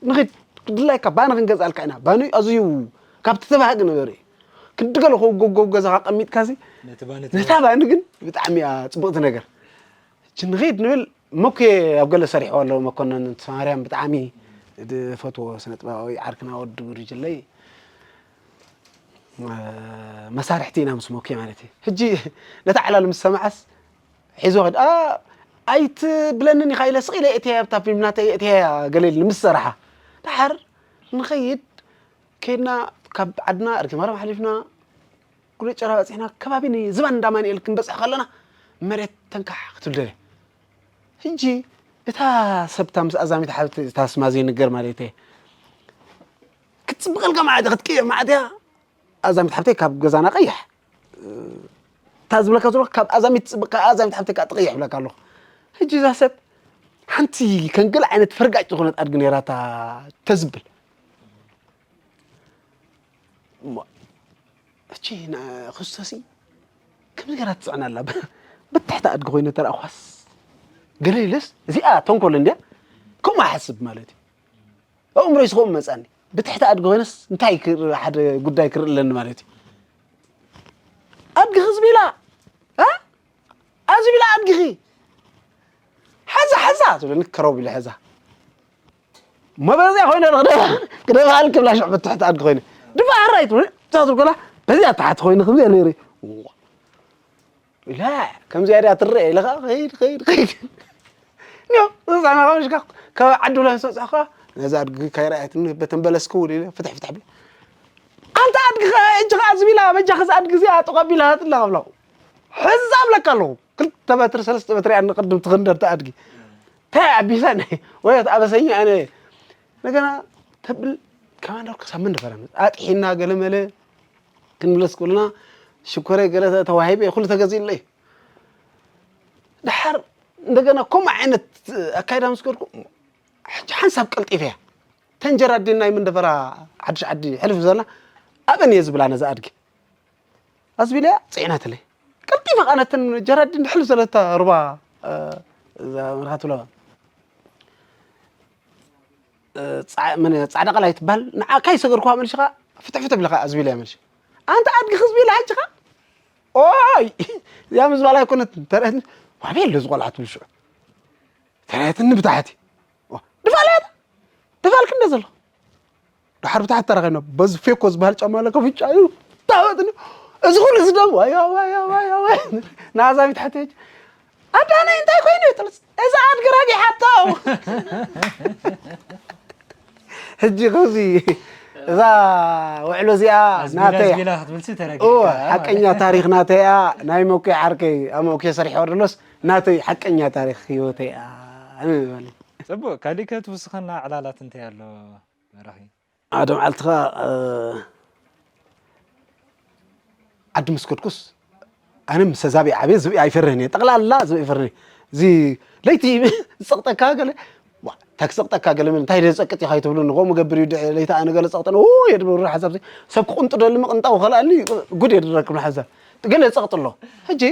ንኺድ፣ ክድላይካ ባኒ ክንገዝኣልካ ኢና። ባኒ ኣዝዩ ካብቲ ተባሃጊ ነገር እዩ። ክንዲ ገለ ኮ ጎ-፣ ጎ-፣ ገዛኻ ቀሚጥካሲ፣ ነቲ ባኒ ነታ ባኒ ግን ብጣዕሚ እያ ጽብቕቲ ነገር። ሕጂ ንኺድ ንብል፣ መኩየ ኣብ ገለ ሰሪሕዎ ኣለዎ፣ መኮነን ተስፋማርያም ብጣዕሚ ዝፈትዎ ስነ-ጥበባዊ ዓርክና ወዲ ጉርጅለይ። መ-፣ መሳርሕቲ ኢና ምስ ሞኬ ማለት እዩ። ሕጂ ነታ ዕላል ምስ ሰምዓስ ሒዞ ኸድ፣ "ኣ፣ ኣይትብለንን ኢኻ" ኢለ ስቕ ኢለ የእትያ ኣብታ ፊልም ናተይ የእትያ ገለ ኢሉ ምስ ሰራሓ። ደሓር ንኸይድ ከይድና ካብ ዓድና እርኪ ማርያም ሓሊፍና ጉሎ ጨራ በጺሕና ከባቢ ንዝባን እንዳ ኣማኑኤል ክንበጽሕ ከለና መሬት ተንካሕ ክትብል ደልያ። ሕጂ እታ ሰብታ ምስ ኣዛሚት ሓብቲ እታ ስማ ዘይንገር ማለት እየ ክትጽብቐልካ ማለት ክትቅየር ማለት እያ። ኣዛሚት ሓብተይ ካብ ገዛና ቀይሕ እታ ዝብለካ ዘሎ ካብ ኣዛሚት ጽብቕ ካብ ኣዛሚት ሓብተይ ከዓ ትቕይሕ ብለካ ኣለኹ። ሕጂ እዛ ሰብ ሓንቲ ከንገል ዓይነት ፈርጋጭ ዝኾነት ኣድጊ ነይራታ ተዝብል እሞ፣ እቺ ና- ክርስቶስ ከምዚ ገራ ትፅዕና ኣላ። ብታሕቲ ኣድጊ ኮይነ ተረኣኳስ ገለ ኢለስ እዚኣ ተንኮል እንድያ ከምኡ ሓስብ ማለት እዩ። ኣእምሮ ይስኸም መፃኒ ብትሕቲ ኣድጊ ኮይነስ እንታይ ክር- ሓደ ጉዳይ ክርኢ ኣለኒ ማለት እዩ። ኣድጊ ህዝቢ ኢላ እ? ኣዝቢላ ኣድጊኺ ሓዛ ሓዛ ትብለኒ ከረው ኢለ ሓዛ መበዚያ ኮይነ ክደባል ክብላ ሽዕ ብትሕቲ ኣድጊ ኮይነ ድፋ ኣራይ ትብለ እታ ትብላ በዚያ ታሕቲ ኮይነ ከምዚኣ ነይረ ላ ከምዚኣ ድያ ትረአ ኢለ ከዓ ከይድ ከይድ ከይድ ኒዮ ዝፃና ካብ ሽካ ካብ ዓዲ ብላ ሰብፅሕካ ነዛ ኣድጊ ካይረኣየትኒ በተን በለስ ክውል ኢለ ፍትሕ ፍትሕ ብለ ኣንታ ኣድጊ እጅኻ ኣዝቢላ በጃ ከዚ ኣድጊ እዚኣ ጥቐቢላ ትላ ብላ ሕዛ ብለካ ኣለኹ ክልተ በትሪ ሰለስተ በትሪ እያ ንቕድም ትኽንደር ተኣድጊ እንታይ ኣቢሰኒ ወይ ኣበሰኝ ኣነ እንደገና ተብል ከማንደር ክሳብ ምን ደፈረ ኣጥሒና ገለመለ ክንብለስ ክብልና ሽኮረ ገለ ተዋሂበ ኩሉ ተገዚእለይ ድሓር እንደገና ከምኡ ዓይነት ኣካይዳ ምስ ከድኩ ሕጂ ሓንሳብ ቀልጢፈ እያ ተን ጀራዲን ናይ መንደፈራ ሓድሽ ዓዲ ሕልፍ ዘላ ኣበን እየ ዝብላ ነዛ ኣድጊ ኣዝቢለያ ፅዒናትለይ ቀልጢፈ ከዓ ነተን ጀራዲን ሕልፍ ዘለታ ሩባ እዛ መርሃ ትብለዋ ፃዕዳ ቀላይ ትበሃል ንዓካ ይሰገርኩዋ መልሽኻ ፍትሕ ፍትሕ ብለካ ኣዝቢለያ መልሽ ኣንተ ኣድጊ ክዝቢላ ሕጅኻ ኦይ እዚኣ ምዝባል ኣይኮነት ተረአትኒ ዋበየ ኣሎ ዝቆልዓ ትብል ሽዑ ተረአትኒ ብታሕቲ ድፋለያ ድፋልክ እንደ ዘሎ ድሓር ብታሕቲ ተረኺብና በዚ ፌኮ ዝበሃል ጫማ ኣለካ ብጫ እዩ ታወጥኒ እዚ ኩሉ እዚ ደም ዋያ ዋያ ዋያ ዋያ ናዛ ብታሕቲ ኣዳናይ እንታይ ኮይኑ እዩ ጥልፅ እዛ ኣድጊ ረጊሓቶ ሕጂ ከምዚ እዛ ውዕሎ እዚኣ ናተይ ሓቀኛ ታሪክ ናተይ እያ ናይ መኩ ዓርከይ ኣብ መኩ ሰሪሐ ወርደሎስ ናተይ ሓቀኛ ታሪክ ህይወተይ እያ ንበል ፅቡቅ ካሊእ ከ ትውስኸና ዕላላት እንታይ ኣሎ በራኺ ሓደ መዓልቲ ኸዓ ዓዲ ምስ ከድኩስ ኣነ ምስ ዛብኢ ዓብየ ዝብኢ ኣይፈርህን እየ ጠቕላላ ዝብኢ ይፈርህ እዚ ለይቲ ዝፀቕጠካ ገለ እንታይ ክፀቕጠካ ገለ እንታይ ደ ዝፀቅጥ ኢኻ ይትብሉ ንኸምኡ ገብር እዩ ለይቲ ኣነ ገለ ፀቕጠን የድብሩ ሓሳብ ሰብ ክቕንጥደሉ ምቕንጣው ከልኣኒ ጉድ የድረክብ ንሓዛ ገለ ዝፀቕጥ ኣሎ ሕጂ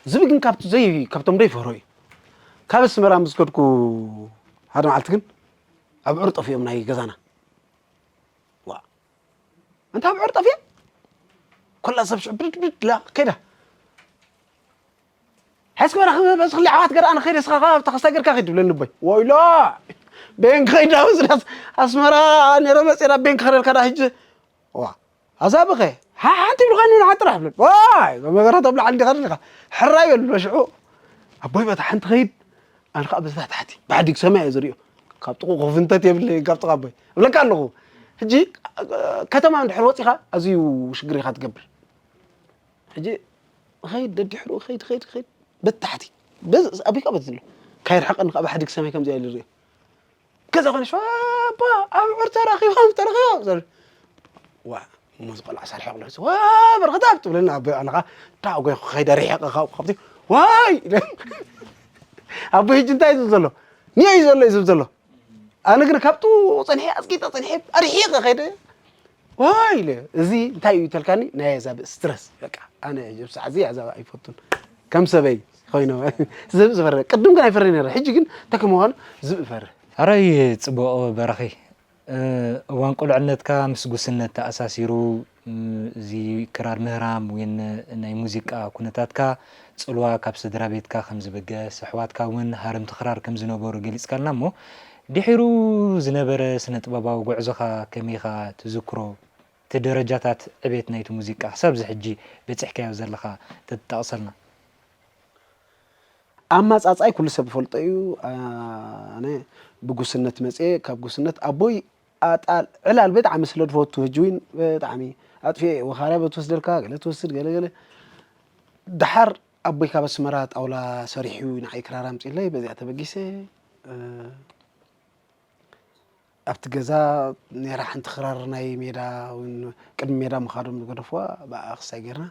ዝብኢ ግን ካብቲ ዘይ ካብቶም ደይፈርሆ እዩ ካብ ኣስመራ ምስ ከድኩ ሓደ መዓልቲ ግን ኣብዑር ጠፊኦም ናይ ገዛና ዋ እንታ ኣብዑር ጠፊኦም ኮላ ሰብ ሽዑ ብድድ ብድድ ላ ከይዳ ሓይስ ክበላ ክበላ በዚ ክሊ ዓዋት ገርኣ ንኸይደ ስኻ ካብ ተኸስታ ገርካ ከይድ ብለኒ ቦይ ወይሎ ቤን ከይዳ ምስዳስ ኣስመራ ነረ መፅና ቤን ክኸደልካ ዳ ሕጂ ዋ ኣዛብኸ ሓንቲ ብልኻኒ ንሓጥራ ብለ ዋይ መበራት ኣብ ላዕሊ ዲኻ ዲኻ ሕራይ በሉ ሽዑ ኣቦይ በታ ሓንቲ ኸይድ ኣነ ከዓ በዛ ታሕቲ ብሓዲግ ሰማይ እየ ዝሪኦ ካብ ጥቑ ክፍንተት የብለይን ካብ ጥቓ ኣቦይ እብለካ ኣለኹ ሕጂ ከተማ እንድሕር ወፂኻ ኣዝዩ ሽግር ኢኻ ትገብር ሕጂ ኸይድ ደድሕሩ ኸይድ ኸይድ ኸይድ በታሕቲ ኣቢካ በት ዝሎ ካይርሕቀኒ ከዓ ብሓዲግ ሰማይ ከምዚኣ ኢሉ ሪኦ ገዛ ኮነ ሸባ ኣብዑር ተረኺቦም ተረኺቦም ዋ እሞ ዝቆልዓ ሳልሒ ኣቑልዑ ዋ በርኸታ ትብለኒ ኣቦይ ኣለኻ ዳጎይ ከይደ ርሒቐ ካብኡ ካብቲ ዋይ ኣቦይ ሕጂ እንታይ ዝብል ዘሎ ኒዮ እዩ ዘሎ እዩ ዝብል ዘሎ ኣነ ግን ካብቱ ፀንሐ ኣፅቂጠ ፀንሐ ኣርሒቐ ከይደ ዋይ ኢለ እዚ እንታይ እዩ ተልካኒ ናይ ኣዛብእ ስትረስ በቃ ኣነ ሕጂ ኣብ ሰዓት እዚ ኣዛብእ ኣይፈቱን ከም ሰበይ ኮይኑ ዝብኢ ዝፈርህ ቅድም ግን ኣይፈርህ ነረ ሕጂ ግን ተከም ምኳኑ ዝብኢ ይፈርህ ኣረይ ፅቡቕ በረኺ እዋን ቁልዕነትካ ምስ ጉስነት ተኣሳሲሩ እዚ ክራር ምህራም ወይ ናይ ሙዚቃ ኩነታትካ ፅልዋ ካብ ስድራ ቤትካ ከም ዝብገስ ኣሕዋትካ እውን ሃረምቲ ክራር ከም ዝነበሩ ገሊፅካልና እሞ ድሒሩ ዝነበረ ስነ ጥበባዊ ጉዕዞኻ ከመይኻ ትዝክሮ እቲ ደረጃታት ዕቤት ናይቲ ሙዚቃ ክሳብ እዚ ሕጂ በፂሕካዮ ዘለኻ ተትጠቕሰልና ኣማፃፅኣይ ኩሉ ሰብ ዝፈልጦ እዩ ኣነ ብጉስነት መፅየ ካብ ጉስነት ኣቦይ ኣጣል ዕላል ብጣዕሚ ስለ ዝፈቱ፣ ህጂ እውን ብጣዕሚ ኣጥፊኤ፣ ወኻርያ በትወስደልካ፣ ገለ ትወስድ፣ ገለ ገለ። ደሓር ኣቦይ ካብ ኣስመራ ጣውላ ሰሪሑ ንዓይ ክራር ኣምጺለይ፣ በዚኣ ተበጊሰ። እ፣ ኣብቲ ገዛ ነይራ ሓንቲ ክራር ናይ ሜዳ፣ እውን ቅድሚ ሜዳ ምኻዶም ዝገደፍዋ፣ ብኣ ክሳይ ጌርና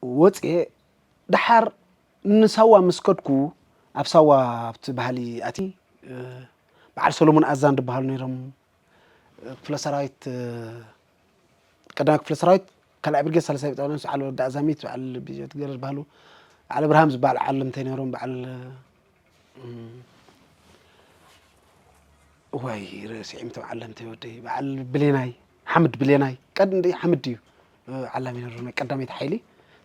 ወጽኤ። ደሓር ንሳዋ ምስ ከድኩ፣ ኣብ ሳዋ ኣብቲ ባህሊ ኣቲ፣ እ፣ በዓል ሰሎሞን ኣዛን ዝበሃሉ ነይሮም። ክፍለ ሰራዊት፣ እ፣ ቀዳማይ ክፍለ ሰራዊት ካልኣይ ብርጌድ ሳልሳይ ብጣውላ ምስ በዓል ወዲ ኣዛሚት፣ በዓል ቢጀት ገረድ ዝበሃሉ፣ በዓል ኣብርሃም ዝበሃል ዓለምተይ ነይሮም። በዓል፣ እ፣ ወይ ረሲዕም፣ እቶም ዓለምተይ ወደይ፣ በዓል ብሌናይ፣ ሓምድ ብሌናይ፣ ቀንዲ ሓምድ እዩ። እ፣ ዓላሚ ነሩ ናይ ቀዳመይቲ ሓይሊ፣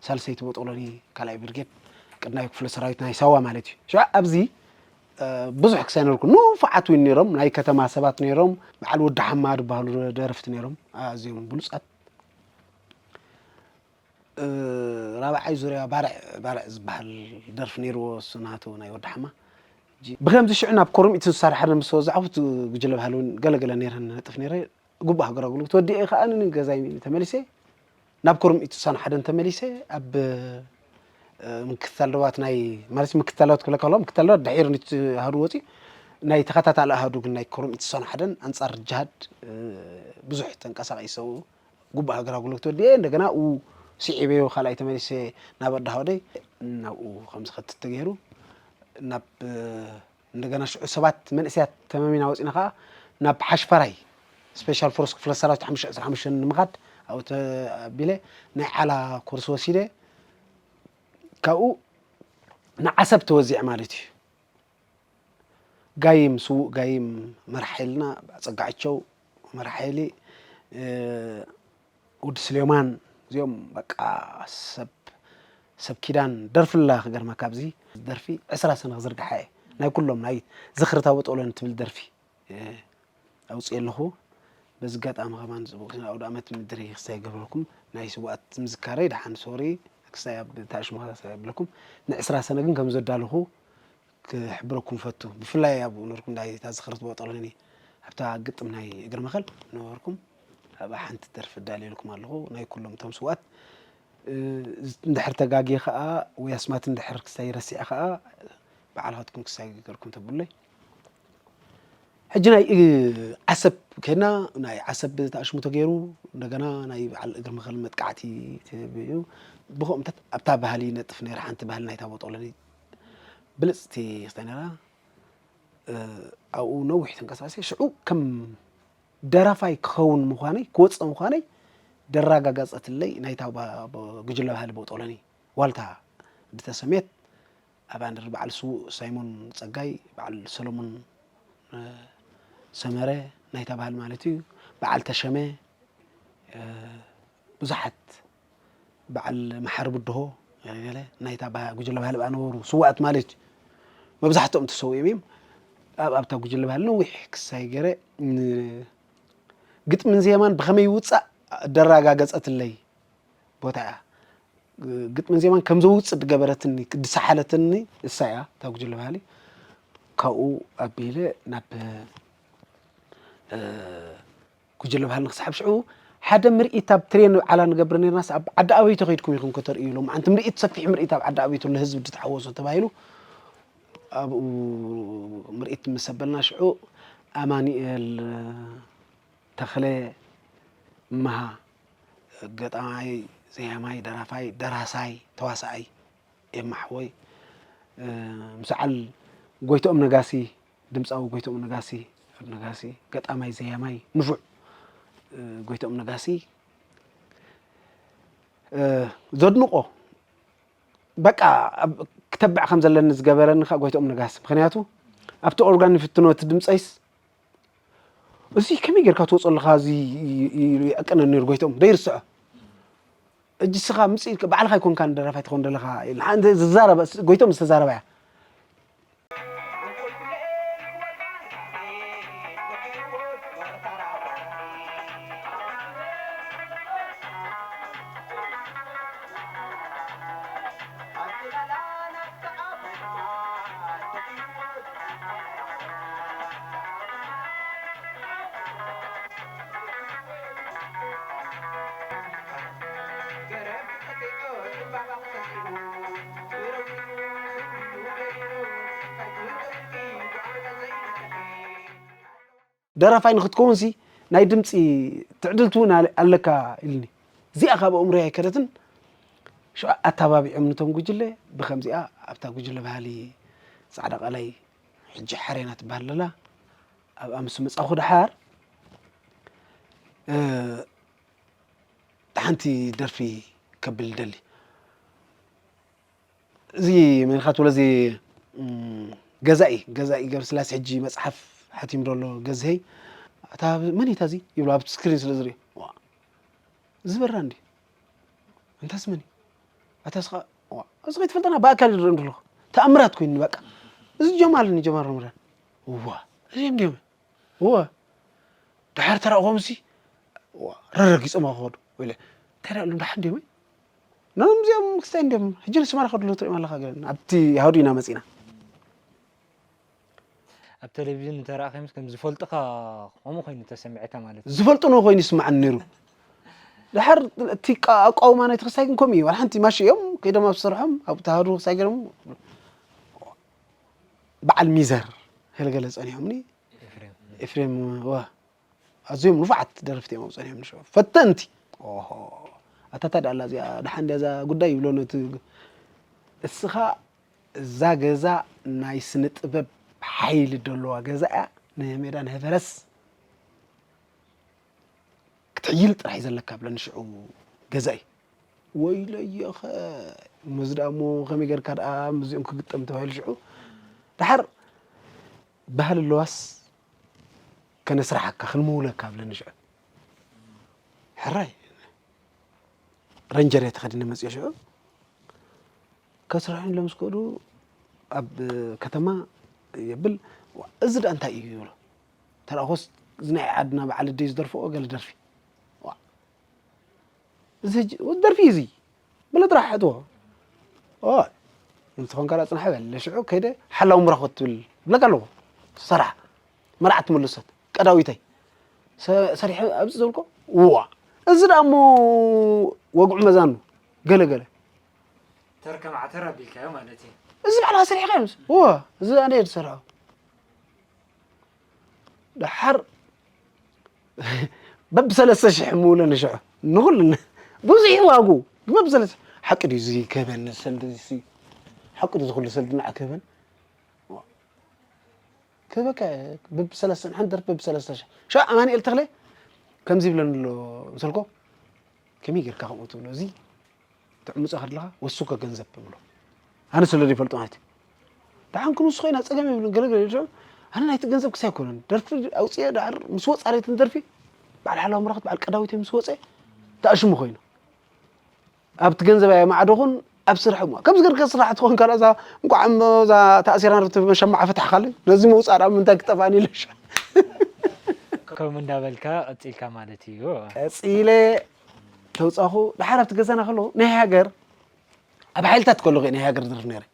ሳልሰይቲ ቦጦሎኒ፣ ካልኣይ ብርጌድ፣ ቀዳማይ ክፍለ ሰራዊት ናይ ሳዋ ማለት እዩ። ሽዑ ኣብዚ፣ እ፣ ብዙሕ ክሳይ ነርኩ፣ ንፉዓት እውን ነይሮም፣ ናይ ከተማ ሰባት ነይሮም፣ በዓል ወዲ ሓማ ዝበሃሉ ደረፍቲ ነይሮም፣ ኣዝዮም ብሉጻት። እ፣ ራብዓይ ዙርያ ባርዕ፣ ባርዕ ዝበሃል ደርፊ ነይርዎ፣ እሱ ናቱ ናይ ወዲ ሓማ። ጂ-፣ ብከምዚ ሽዑ ናብ ኮርምኢት ዝሰርሓ ምስ ወዛዕኩ፣ እቲ ጉጅለ ባህሊ እውን ገለገለ ነይረን ነጥፍ ነይረ። ግቡእ ሃገር ኣገልግሎት ወዲኤ ከኣ ንገዛይ ተመሊሰ። ናብ ኮርምኢት ስሳን ሓደን ተመሊሰ። ኣብ፣ እ፣ ምክትታል ዶባት ናይ፣ ማለት ምክትታል ዶባት ክብለካ ከሎ፣ ምክትታል ዶባት ድሒሩ ንቲ ኣሃዱ ወፂኡ፣ ናይ ተኸታታሊ ኣሃዱ ግን ናይ ኮርምኢት ስሳን ሓደን ኣንጻር ጅሃድ፣ እ፣ ብዙሕ ተንቀሳቒሰ። ግቡእ ሃገር ኣገልግሎት ወዲኤ፣ እንደገና ኡ ስዒበዮ ካልኣይ ተመሊሰ ናብ ኣዳሃወደይ፣ ናብኡ ከም ዝኸትት ተገይሩ። ናብ፣ እ፣ እንደገና ሽዑ ሰባት መንእሰያት ተመሚና ወፂና ከዓ ናብ ሓሽፈራይ ስፔሻል ፎርስ ክፍለ ሰራዊት ሓሙሽተ ዕስራ ሓሙሽተ ንምኻድ ኣብኡ ተኣቢለ ናይ ዓላ ኮርስ ወሲደ። ካብኡ ንዓሰብ ተወዚዐ ማለት እዩ። ጋይም፣ ስዉእ ጋይም መራሕ ሓይልና ጸጋዕቸው መራሕ ሓይሊ፣ እ፣ ወዲ ስሌማን፣ እዚኦም በቃ ሰብ፣ ሰብ ኪዳን ደርፍላ ክገርመካ። ኣብዚ ደርፊ ዕስራ ሰነ ክዝርግሓ እየ። ናይ ኩሎም ናይ ዝኽሪ ታቦ ጦሎን ትብል ደርፊ፣ እ፣ ኣውፅኤ ኣለኹ። በዚ ኣጋጣሚ ከማን ፅቡቅ ኣውደ ዓመት ምድሪ ክሳይ ገብረኩም፣ ናይ ስውኣት ምዝካረይ ደሓን ሶሪ ክሳይ ኣብ ታሽሙ ክሳይ ኣብለኩም። ንዕስራ ሰነ ግን ከም ዘዳለኹ ክሕብረኩም ፈቱ። ብፍላይ ኣብኡ ነርኩም ናይ እታ ዝኽሪ ታቦ ጦሎኒ ኣብታ ግጥም ናይ እግሪ መኸል ነበርኩም። ኣብኣ ሓንቲ ደርፊ ኣዳልየልኩም ኣለኹ። ናይ ኩሎም እቶም ስውኣት፣ እ፣ እንድሕር ተጋግየ ኸኣ ወይ ኣስማት እንድሕር ክሳይ ረሲዐ ኸኣ ባዕልኻትኩም ክሳይ ገርኩም ተብሉለይ። ሕጂ ናይ፣ እ፣ ዓሰብ ከድና፣ ናይ ዓሰብ ተኣሽሙ ተገይሩ፣ እንደገና ናይ በዓል እግሪ መኸል መጥቃዕቲ ተብዩ። ብኸምታት ኣብታ ባህሊ ነጥፍ ነይራ፣ ሓንቲ ባህሊ ናይ ታቦ ጦሎኒ ብልጽቲ ክስታይ ነይራ። እ፣ ኣብኡ ነዊሕ ተንቀሳቒሰ። ሽዑ ከም ደራፋይ ክኸውን ምዃነይ፣ ክወጽእ ምዃነይ ደራጋጋጸትለይ ናይታ ባ-፣ ብ-፣ ጉጅለ ባህሊ ቦጦሎኒ ዋልታ ዝተሰምየት፣ ኣብ ኣንድር በዓል ስዉእ ሳይሞን ጸጋይ፣ በዓል ሰሎሞን፣ እ፣ ሰመረ ናይታ ባህሊ ማለት እዩ፣ በዓል ተሸመ፣ እ፣ ብዙሓት፣ በዓል መሓሪ ብድሆ፣ ገለ ገለ ናይታ ባ-፣ ጉጅለ ባህሊ ብኣ ነበሩ፣ ስዉኣት ማለት እዩ። መብዛሕትኦም ተሰዊኦም እዮም። ኣብ፣ ኣብታ ጉጅለ ባህሊ ነዊሕ ክሳይ ገይረ፣ ን-፣ ግጥምን ዜማን ብኸመይ ይውጻእ ደራጋገጸትለይ ቦታ እያ። ግጥምን ዜማን ከም ዘውጽእ ዝገበረትኒ፣ ዝሰሓለትኒ እሳ እያ፣ እታ ጉጅለ ባህሊ። ካብኡ ኣቢለ ናብ፣ እ፣ ጉጅለ ባህሊ ንክስሓብ ሽዑ ሓደ ምርኢት ኣብ ትሬን ዓላ ንገብር ነርናስ ኣብ ዓዲ ኣበይቶ ከይድኩም ኢኹም ከተርእዩ ኢሎም። ሓንቲ ምርኢት፣ ሰፊሕ ምርኢት ኣብ ዓዲ ኣበይቶ ለህዝቢ ዝተሓወሶ ተባሂሉ ኣብኡ ምርኢት ምስ ኣበልና ሽዑ ኣማኑኤል ተኽለ እምሃ ገጣማይ፣ ዘያማይ፣ ደራፋይ፣ ደራሳይ፣ ተዋሳኣይ የማሕወይ፣ እ፣ ምስ በዓል ጎይትኦም ነጋሲ፣ ድምፃዊ ጎይትኦም ነጋሲ፣ ነጋሲ፣ ገጣማይ፣ ዘያማይ፣ ንፉዕ፣ እ፣ ጎይትኦም ነጋሲ፣ እ፣ ዘድንቆ፣ በቃ፣ ኣብ-፣ ክተብዕ ከም ዘለኒ ዝገበረኒ ከዓ ጎይትኦም ነጋሲ። ምኽንያቱ፣ ኣብቲ ኦርጋን ይፍትኖ፣ እቲ ድምፀይስ፣ እዚ ከመይ ጌርካ ትወፅኦ ኣለኻ፣ እዚ ይ-፣ ይ-፣ ይዕቅነኒ ነይሩ ጎይትኦም፣ ደይርስዖ። እጅ ስኻ ምጽእ ባዕልኻ ኣይኮንካን ደራፋይ ትኾን ዘለኻ ኢልና። ሓንቲ ዝዛረበ፣ ጎይቶም ዝተዛረበ እያ። ደራፋይ ንክትከውንሲ ናይ ድምፂ ትዕድልቲ እውን ኣለ- ኣለካ ኢልኒ። እዚኣ ካብ ኣእምሮይ ኣይከደትን። ሽዑ ኣተባቢዖም ነቶም ጉጅለ ብከምዚኣ ኣብታ ጉጅለ ባህሊ ፃዕዳ ቀላይ ሕጂ ሓሬና ትበሃል ኣላ ኣብኣ ምስ መፃኹ ደሓር ሓንቲ ደርፊ ከብል ይደሊ። እዚ መንካ ትብሎ እዚ ገዛኢ ገዛኢ ገብረስላሴ ሕጂ መፅሓፍ ሓቲም ዘሎ ገዝሀይ ኣታ መን እታ እዚ ይብሎ ኣብቲ ስክሪን ስለ ዝሪኦ ዝበራ እንዲ እንታስ መን ኣታ ስኻ እዚ ከይትፈልጠና ብኣካል ይርእ ኣለኹ ተኣምራት ኮይኑ በቃ እዚ ጀማል ጀማል ረመዳን እዋ እዚኦም ድዮም እወ ድሓር ተራእኾምሲ ረረጊጾም ክኸዱ ኢለ እንታይ ዳሉ ደሓን ድዮም ናብዚኦም ክስታይ እንዲዮም ሕጂ ንስማራ ከድሎ ትሪኦም ኣለኻ ገለን ኣብቲ ሃዱ ኢና መፂና ኣብ ቴሌቪዥን እንተረኣኺምስ ከም ዝፈልጥኻ ከምኡ ኮይኑ ተሰሚዕካ ማለት እዩ ዝፈልጡ ነው ኮይኑ ይስማዓኒ ነይሩ ድሓር እቲ ኣቃውማ ናይ ተክስታይ ግን ከምኡ እዩ ዋላ ሓንቲ ማሽ እዮም ከይዶም ኣብ ዝሰርሖም ኣብ ተሃዱ ክስታይ ገይሮም በዓል ሚዘር ገለገለ ጸኒሖምኒ ኤፍሬም ዋ ኣዝዮም ንፉዓት ደረፍቲ እዮም ኣብፀኒሖም ንሽዑ ፈተንቲ ኦሆ ኣታ ታይ ደኣ ኣላ እዚኣ ደሓን ድያ እዛ ጉዳይ ይብሎ ነቲ እስኻ እዛ ገዛ ናይ ስነ ጥበብ ሓይሊ ደለዋ ገዛ እያ ንሜዳ ንህፈረስ ክትሕይል ጥራሕ እዩ ዘለካ ብለኒ ሽዑ ገዛ እዩ ወይለየኸ መዚ ደኣ እሞ ከመይ ጌርካ ደኣ ምስዚኦም ክግጠም ተባሂሉ ሽዑ ደሓር ባህሊ ኣለዋስ ከነስርሓካ ክንምውለካ ብለኒ ሽዑ ሕራይ ረንጀር እየ ተኸዲነ መፅኦ ሽዑ ከስርሑ ኢሎም ምስ ከዱ ኣብ ከተማ የብል እዚ ደኣ እንታይ እዩ ይብሎ ተረኣኾስ እዚ ናይ ዓድና በዓል ኣደይ ዝደርፍኦ ገለ ደርፊ እዚ ሕጂ ደርፊ እዩ እዚ በለ ጥራሕ ሕጥዎ ኦይ እንተኾንካ ዳ ፅንሐ በል ሽዑ ከይደ ሓላው ምራኾት ትብል ብለካ ኣለኹ ሰራሕ መርዓት ትምልሰት ቀዳዊተይ ሰሪሐ ኣብዚ ዘብልኮ ዋ እዚ ደኣ እሞ ወግዑ መዛኑ ገለ ገለ ተርከም ዓተር ኣቢልካዮ ማለት እዩ እዚ ባዕልኻ ሰሪሕካ ምስ ዋ እዚ ኣነ እየ ዝሰርሖ ደሓር በብሰለስተ ሽሕ ምውለ ንሽዑ ንኹሉ ብዙሕ ዋጉ በብሰለስተ ሓቂ ድዩ እዚ ከበን ሰልዲ ሓቂ ድዩ ዝኹሉ ሰልዲ ንዓ ከበን ክበካ በብሰለስተ ሓንቲ ደርፊ በብሰለስተ ሽሕ ሽዑ ኣማኒኤል ተኽለ ከምዚ ይብለኒ ኣሎ ምሰልኮ ከመይ ጌርካ ከምኡ ትብሎ እዚ ትዕምፆ ከለኻ ወሱከ ገንዘብ ትብሎ ኣነ ስለ ዘይፈልጦ ማለት እዩ ደሓን ክንውስኾ ኢና ፀገም የብሉን ገለገለ ይልዑ ኣነ ናይቲ ገንዘብ ክሳይ ኣይኮነን ደርፊ ኣውፅኤ ዳር ምስ ወፃለይትን ደርፊ በዓል ሓላዊ ምራኽት በዓል ቀዳዊተይ ምስ ወፀ ተኣሽሙ ኮይኑ ኣብቲ ገንዘብ ኣየማዕደኹን ኣብ ስራሕ እሞ ከምዚ ገርካ ስራሕ ትኾን ካልእ እዛ እንቋዕ እሞ እዛ ተኣሲራ ንርቲ መሸማዕ ፈታሕካለይ ነዚ ምውፃእ ደኣ ምንታይ ክጠፋእኒ ኢለሽ ከም እንዳበልካ ቀፂልካ ማለት እዩ ቀፂለ ተውፃኹ ደሓር ኣብቲ ገዛና ከለዉ ናይ ሃገር ኣብ ሓይልታት ከለኹ ናይ ሃገር ዝርፍ ነረ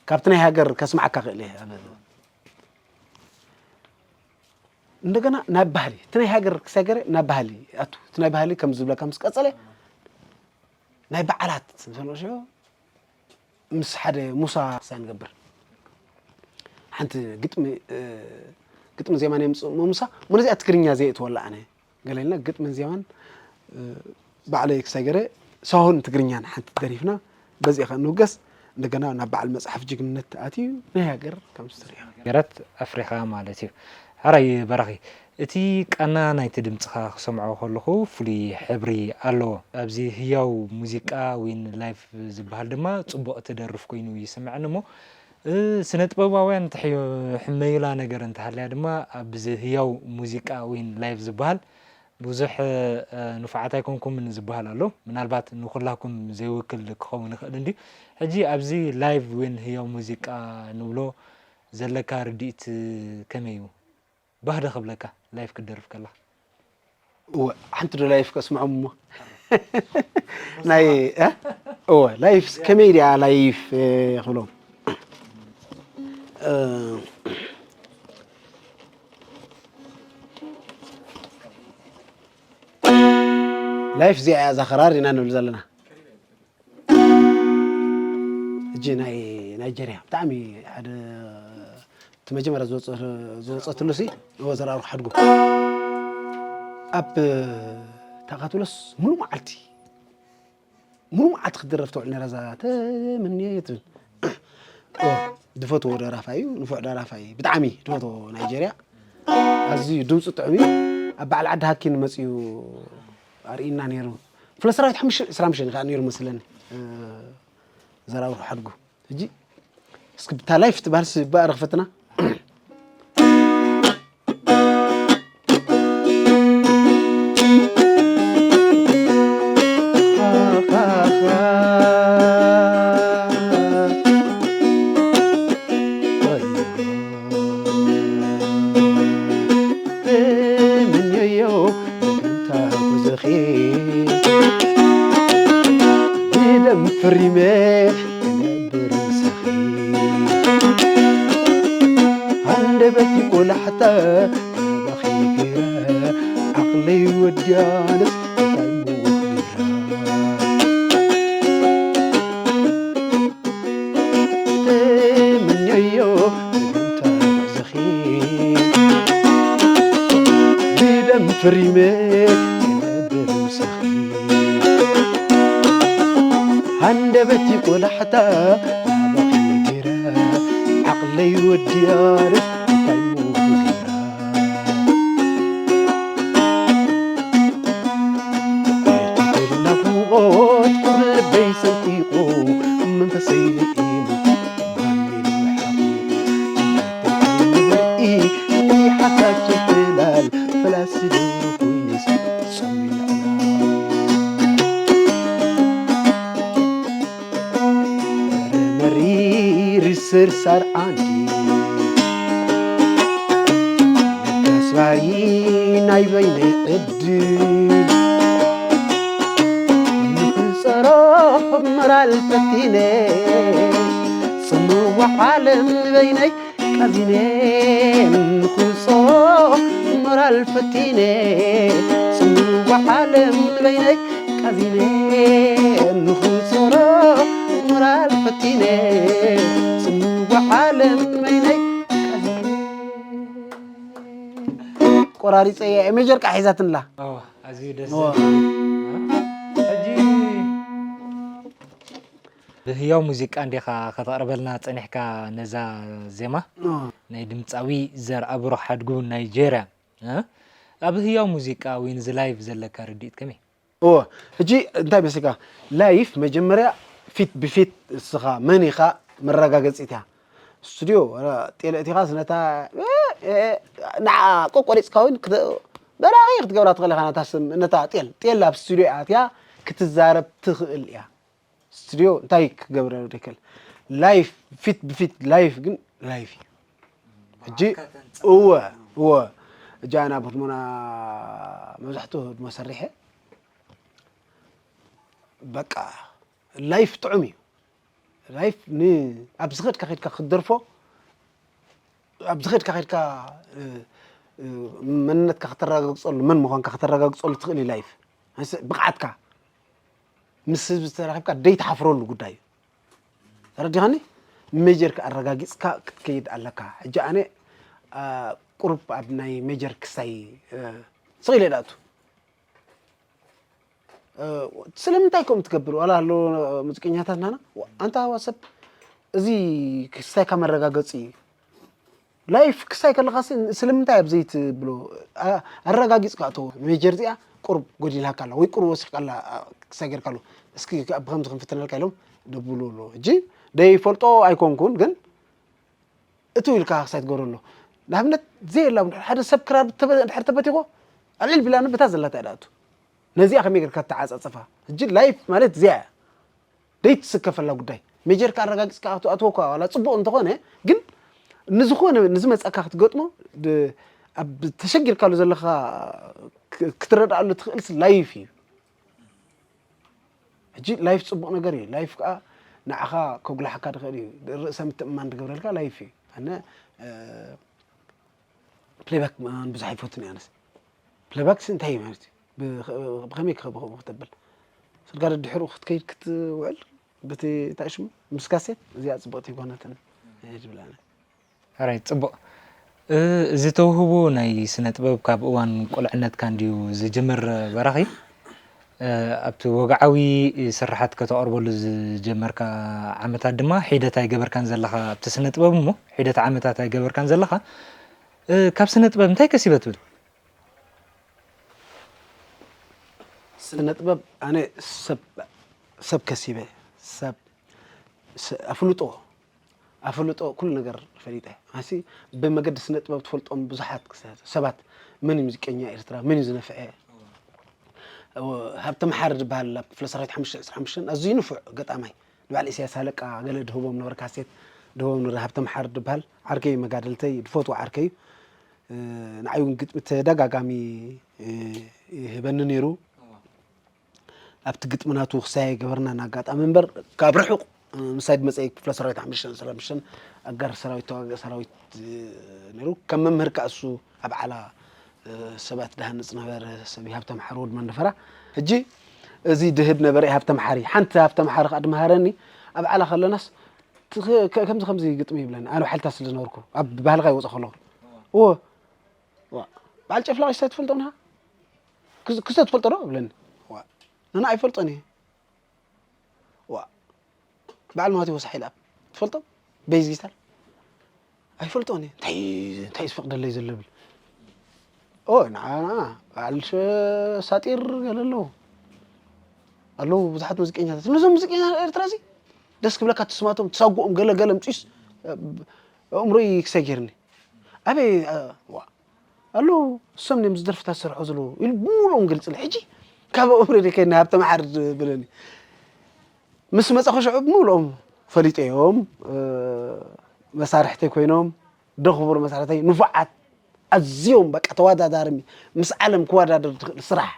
ካብቲ ናይ ሃገር ከስማዓካ ክእል እየ እንደገና ናብ ባህሊ እቲ ናይ ሃገር ክሳይ ገረ ናብ ባህሊ ኣቱ እቲ ናይ ባህሊ ከም ዝብለካ ምስ ቀፀለ ናይ በዓላት ምስ ሓደ ሙሳ ክሳይ ንገብር ሓንቲ ግጥሚ ግጥሚ ዜማ ናይ ምፅእ ሙሳ ሙነዚኣ ትግርኛ ዘየእትወላ ኣነ ገለ ኢልና ግጥምን ዜማን ባዕለይ ክሳይ ገረ ሳሆን ትግርኛን ሓንቲ ደሪፍና በዚኣ ከ ንውገስ እንደገና ናብ በዓል መፅሓፍ ጅግንነት ኣትዩ ናይ ሃገር ከም ዝትሪኦ ነገራት ኣፍሪኻ ማለት እዩ። ሕራይ በራኺ፣ እቲ ቃና ናይቲ ድምፅኻ ክሰምዖ ከለኹ ፍሉይ ሕብሪ ኣለዎ። ኣብዚ ህያው ሙዚቃ ወይን ላይፍ ዝበሃል ድማ ፅቡቕ ትደርፍ ኮይኑ ይስምዐኒ እሞ ስነ ጥበባውያን ትሕመዩላ ነገር እንተሃልያ ድማ ኣብዚ ህያው ሙዚቃ ወይን ላይፍ ዝበሃል ብዙሕ ንፉዓት ኣይኮንኩምን ዝበሃል ኣሎ። ምናልባት ንኹላኩም ዘይውክል ክኸውን ይኽእል እንድዩ። ሕጂ ኣብዚ ላይቭ ወይን ህያው ሙዚቃ ንብሎ ዘለካ ርድኢት ከመይ እዩ? ባህ ዶ ክብለካ ላይፍ ክትደርፍ ከለኻ? እወ ሓንቲ ዶ ላይፍ ከስምዖም እሞ ናይ እ? እወ ላይፍ ከመይ ድያ ላይፍ ክብሎም እ፣ ላይፍ እዚኣ እያ እዛ ኸራር ኢና ንብል ዘለና ሕጂ ናይ ናይጀርያ ብጣዕሚ ሓደ እቲ መጀመርያ ዝወጸ- ዝወጸትሉ ሲ እወ ዘራሩ ሓድጉ ኣብ ታኻትሎስ ሙሉ መዓልቲ ሙሉ መዓልቲ ክትደረፍ ትውዕል ነራ እዛ ተመንየ ትብል። እወ፣ ዝፈትዎ ደራፋይ እዩ፣ ንፉዕ ደራፋይ እዩ። ብጣዕሚ ዝፈትዎ ናይጀርያ። ኣዝዩ ድምፁ ጥዑም እዩ። ኣብ በዓል ዓዲ ሃኪን መፅዩ ኣርእዩና ነይሩ። ፍለ ሰራዊት ሓሙሽተ ዕስራ ምሽን ከዓ ነይሩ መስለኒ። እ፣ ዘራውሩ ሓድጉ። ሕጂ እስኪ ብታ ላይፍ ትበሃል ሲ በኣር ክፈትና። ተመንየዮ ብደምታ ጉዘኺ ብደም ፍሪመ ክነብር ምሳኺ ሃንደበቲ ቆላሕታ ናባኺ ገይረ ዓቕለይ ወዲያንስ እንታይ ምወኽቢራ ትምነዮ ብደምታ ጉዕዞኺ ብደም ፍሪመ ክነብር ምሳኺ ሃንደበቲ ቆላሕታ ናባኺ ገይረ ዓቕለይ ወዲያርስ እንታይ ምኽራ ናፍቖት ቁር ልበይ ሰንጢቑ መንፈሰይ ልኢሙ ባሚሉ ሓቒቑ ወርቂ ሓሳብ ጭፍላል ፈላሲ ዶ ኮይኑስ ጸሚዑ መሪር ስርሳር ዓንዲ ተስፋይ ናይ በይነይ ዕድል ንኽጸሮ ምራል ፈቲነ ጽምዋ ዓለም በይነይ ቀዚነ ንኽጸሮ ምራል ፈቲነ ጽምዋ ዓለም በይነይ ቀዚነ ንኽጸሮ ምራል ፈቲነ ጽምዋ ዓለም በይነይ ቆራሪፀ እየ ሜጀር ቃ ሒዛትንላ ኣዝዩ ደስ ሕጂ ብህያው ሙዚቃ እንዲኻ ከተቕርበልና ጸኒሕካ ነዛ ዜማ ናይ ድምፃዊ ዘርኣብሮ ሓድጉ ናይጀርያ ኣብ ህያው ሙዚቃ ወይ ንዚ ላይቭ ዘለካ ርድኢት ከመይ እወ ሕጂ እንታይ መስልካ ላይፍ መጀመርያ ፊት ብፊት እስኻ መን ኢኻ መረጋገፂት እያ ስቱድዮ ጤለ እቲኻስ ነታ ንዓ ቆቆሪፅካ እውን በራቂ ክትገብራ ትኽእል ኢኻ ነታ ጤል ጤል ኣብ ስቱድዮ ኣትያ ክትዛረብ ትኽእል እያ ስቱድዮ እንታይ ክገብረ ደክል ላይፍ ፊት ብፊት ላይፍ ግን ላይፍ እዩ ሕጂ እወ እወ እጃና ብህድሞና መብዛሕትኡ ህድሞ ሰሪሐ በቃ ላይፍ ጥዑም እዩ ላይፍ ን ኣብ ዝኸድካ ከድካ ክትደርፎ ኣብ ዝኸድካ ከድካ መንነትካ ከተረጋግፀሉ መን ምዃንካ ከተረጋግፀሉ ትኽእል እዩ ላይፍ ብቕዓትካ ምስ ህዝቢ ዝተራኺብካ ደይትሓፍረሉ ጉዳይ እዩ ተረዲኻኒ ሜጀርካ ኣረጋጊፅካ ክትከይድ ኣለካ ሕጂ ኣነ ቁሩብ ኣብ ናይ ሜጀር ክሳይ ስቕ ኢለ ዳእቱ ስለምንታይ ከምኡ ትገብር ዋላ ኣሎ ሙዚቀኛታት ናና ኣንታ ዋሰብ እዚ ክስታይካ መረጋገፂ እዩ ላይፍ ክስታይ ከለኻ ስለምንታይ ኣብ ዘይትብሎ ኣረጋጊፅካ እተዎ ሜጀር እዚኣ ቁሩብ ጎዲልሃካ ኣላ ወይ ቁሩብ ወሲሕካ ኣላ ክስታይ ጌርካ ኣሎ እስኪ ብከምዚ ክንፍትነልካ ኢሎም ደብሉ ኣሎ እጂ ደይፈልጦ ኣይኮንኩን ግን እትው ኢልካ ክሳይ ትገብሮ ኣሎ ንኣብነት ዘየላ ሓደ ሰብ ክራር ድሕር ተበቲኮ ኣልዕል ቢላ ንብታ ዘላታ እያ ዳእቱ ነዚኣ ከመይ ጌርካ ተዓፃፅፋ ሕጂ ላይፍ ማለት እዚኣ እያ ደይትስከፈላ ጉዳይ ሜጀርካ ኣረጋጊፅካ ኣትወካ ዋላ ፅቡቅ እንተኾነ ግን ንዝኾነ ንዝመፀካ ክትገጥሞ ኣብ ተሸጊርካሉ ዘለካ ክትረድኣሉ ትኽእልስ ላይፍ እዩ ሕጂ ላይፍ ፅቡቕ ነገር እዩ ላይፍ ከዓ ንዓኻ ከጉላሓካ ድኽእል እዩ ርእሰ ምትእምማን ዝገብረልካ ላይፍ እዩ ኣነ ፕሌባክ ምእማን ብዙሕ ኣይፈቱን እየ ኣነስ ፕሌባክ እንታይ እዩ ማለት እዩ ብኸመይ ክኸብኸቡ ክተብል ስልካ ድሕሩ ክትከይድ ክትውዕል በቲ እንታይ ሽሙ ምስ ካሴት እዚኣ ፅብቕቲ ይኮነትን እየ ዝብል ኣነ ሕራይ፣ ጽቡቕ። እ፣ እዚ ተውህቦ ናይ ስነ ጥበብ ካብ እዋን ቁልዕነትካ እንድዩ ዝጅምር በራኺ? እ፣ ኣብቲ ወግዓዊ ስርሓት ከተቕርበሉ ዝጀመርካ ዓመታት ድማ ሒደት ኣይገበርካን ዘለኻ ኣብቲ ስነ ጥበብ እሞ፣ ሒደት ዓመታት ኣይገበርካን ዘለኻ። እ፣ ካብ ስነ ጥበብ እንታይ ከሲበ ትብል? ስነ ጥበብ ኣነ ሰብ፣ ሰብ ከሲበ፣ ሰብ፣ ስ-፣ ኣፍልጦ፣ ኣፍልጦ ኩሉ ነገር ፈሊጠ። ኣሲ ብመገዲ ስነ ጥበብ ትፈልጦም ብዙሓት ክስ-፣ ሰባት፣ መን እዩ ሙዚቀኛ ኤርትራ፣ መን እዩ ዝነፍዐ? ሃብተ መሓሪ ዝበሃል ኣብ ክፍለ ሰራዊት ሓሙሽተ ዕስራ ሓሙሽተ ኣዝዩ ንፉዕ ገጣማይ፣ ንበዓል ኢሳያስ ሃለቃ ገለ ድህቦም ነበረ፣ ካሴት ድህቦም ነበረ። ሃብተ መሓሪ ዝበሃል ዓርከይ፣ መጋደልተይ፣ ድፈትዎ ዓርከይ እዩ። እ፣ ንዓይ እውን ግጥሚ ተደጋጋሚ፣ እ፣ ይህበኒ ነይሩ። ኣብቲ ግጥሚ ናቱ ክሳየ ገበርና፣ ኣጋጣሚ እምበር ካብ ርሑቕ፣ እ፣ ምሳይ ዝመጸ ክፍለ ሰራዊት ሓሙሽተ ዕስራ ሓሙሽተ ኣጋር ሰራዊት፣ ተዋጋኢ ሰራዊት፣ እ፣ ነይሩ። ከም መምህር ከኣ እሱ ኣብ ዓላ፣ እ፣ ሰባት ዝሃንጽ ነበረ፣ ሰብ ሃብተ መሓሪ ወድ መንደፈራ። ሕጂ እዚ ድህብ ነበረ ሃብተ መሓሪ። ሓንቲ ሃብተ መሓሪ ከኣ ድመሃረኒ፣ ኣብ ዓላ ከለናስ፣ ትኽ-፣ ከ-፣ ከምዚ ከምዚ ግጥሚ ይብለኒ። ኣነ ባሕልታት ስለ ዝነበርኩ፣ ኣብ ባህልኻ ይወጽእ ከለኹ። እዎ። ዋ፣ በዓል ጨፍላቕ ሽታ ትፈልጦ ንሃ? ክስ-፣ ክስተ ትፈልጦ ዶ? እብለኒ። ዋ፣ ንና ኣይፈልጦን እየ። ዋ፣ በዓል ማቴዎስ ሓይለኣብ ትፈልጦ? ቤዝ ጊታር? ኣይፈልጦን እየ። እንታይ፣ እንታይ ዝፈቕደለይ ዘሎ ብል። ኦ፣ ንዓ፣ ንዓ፣ በዓል ሸ-፣ ሳጢር ገለ ኣለዉ። ኣለዉ ብዙሓት ሙዚቀኛታት። ነዞም ሙዚቀኛታት ኤርትራ እዚ ደስ ክብለካ ትስማቶም፣ ትሳጉኦም ገለ ገለ ምጽኡስ፣ እ፣ ኣእምሮይ ክሳይ ጌርኒ። ኣበይ፣ እ፣ ዋ፣ ኣለዉ፣ እሶም እዮም እዚ ደርፍታት ዝሰርሑ ዘለዉ ኢሉ ብምሉኦም ገልጽለይ። ሕጂ ካብ ኣእምሮይ ከይድና ሃብተ መሓሪ ዝብለኒ። ምስ መጻኹ ሽዑ ብምሉኦም ፈሊጠዮም፣ እ፣ መሳርሕተይ ኮይኖም፣ ደኽቡር መሳርሕተይ፣ ንፉዓት፣ ኣዝዮም በቃ ተወዳዳሪ፣ ምስ ዓለም ክወዳደር ዝኽእል ስራሕ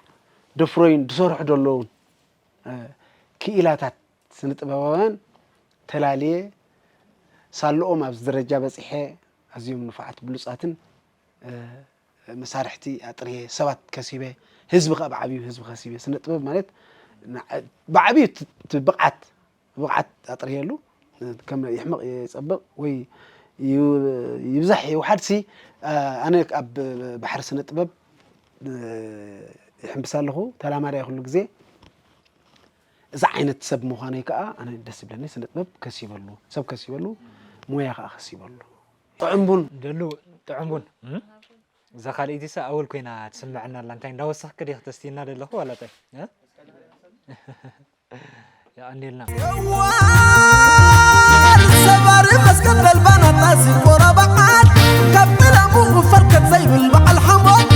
ደፍሮይን ዝሰርሑ ዘለዉን፣ እ፣ ክኢላታት ስነ ጥበባውያን ተላልየ፣ ሳልኦም ኣብዚ ደረጃ በጺሐ፣ ኣዝዮም ንፉዓት ብሉጻትን፣ እ፣ መሳርሕቲ ኣጥርየ፣ ሰባት ከሲበ፣ ህዝቢ ከኣ ብዓብዩ ህዝቢ ከሲበ። ስነ ጥበብ ማለት ንዓ-፣ ብዓብዩ እቲ፣ እቲ ብቕዓት፣ ብቕዓት ኣጥርየሉ፣ ከም ይሕመቕ ይጸብቕ ወይ ዩ-፣ ይብዛሕ ይውሓድሲ፣ እ፣ ኣነ ኣብ ባሕሪ ስነ ጥበብ፣ እ፣ ይሕምብስ ኣለኹ፣ ተላማዳይ ኩሉ ግዜ። እዚ ዓይነት ሰብ ምዃነይ ከኣ ኣነ ደስ ይብለኒ። ስነ ጥበብ ከሲበሉ፣ ሰብ ከሲበሉ፣ ሞያ ከኣ ከሲበሉ። ጥዑም ቡን። ደሉ ጥዑም ቡን። እም? እዛ ካልኣይቲሳ ኣወል ኮይና ትስምዐና ኣላ። እንታይ እንዳወሰኽክ ዲኽ ተስትየና ዘለኹ ዋላ ታይ? እ? የቐንየልና። የዋር ሰባሪ መስቀል በልባናታ ሲቆራ በዓል ካብ ጥለሙ ፈርከት ዘይብል በዓል ሓሞት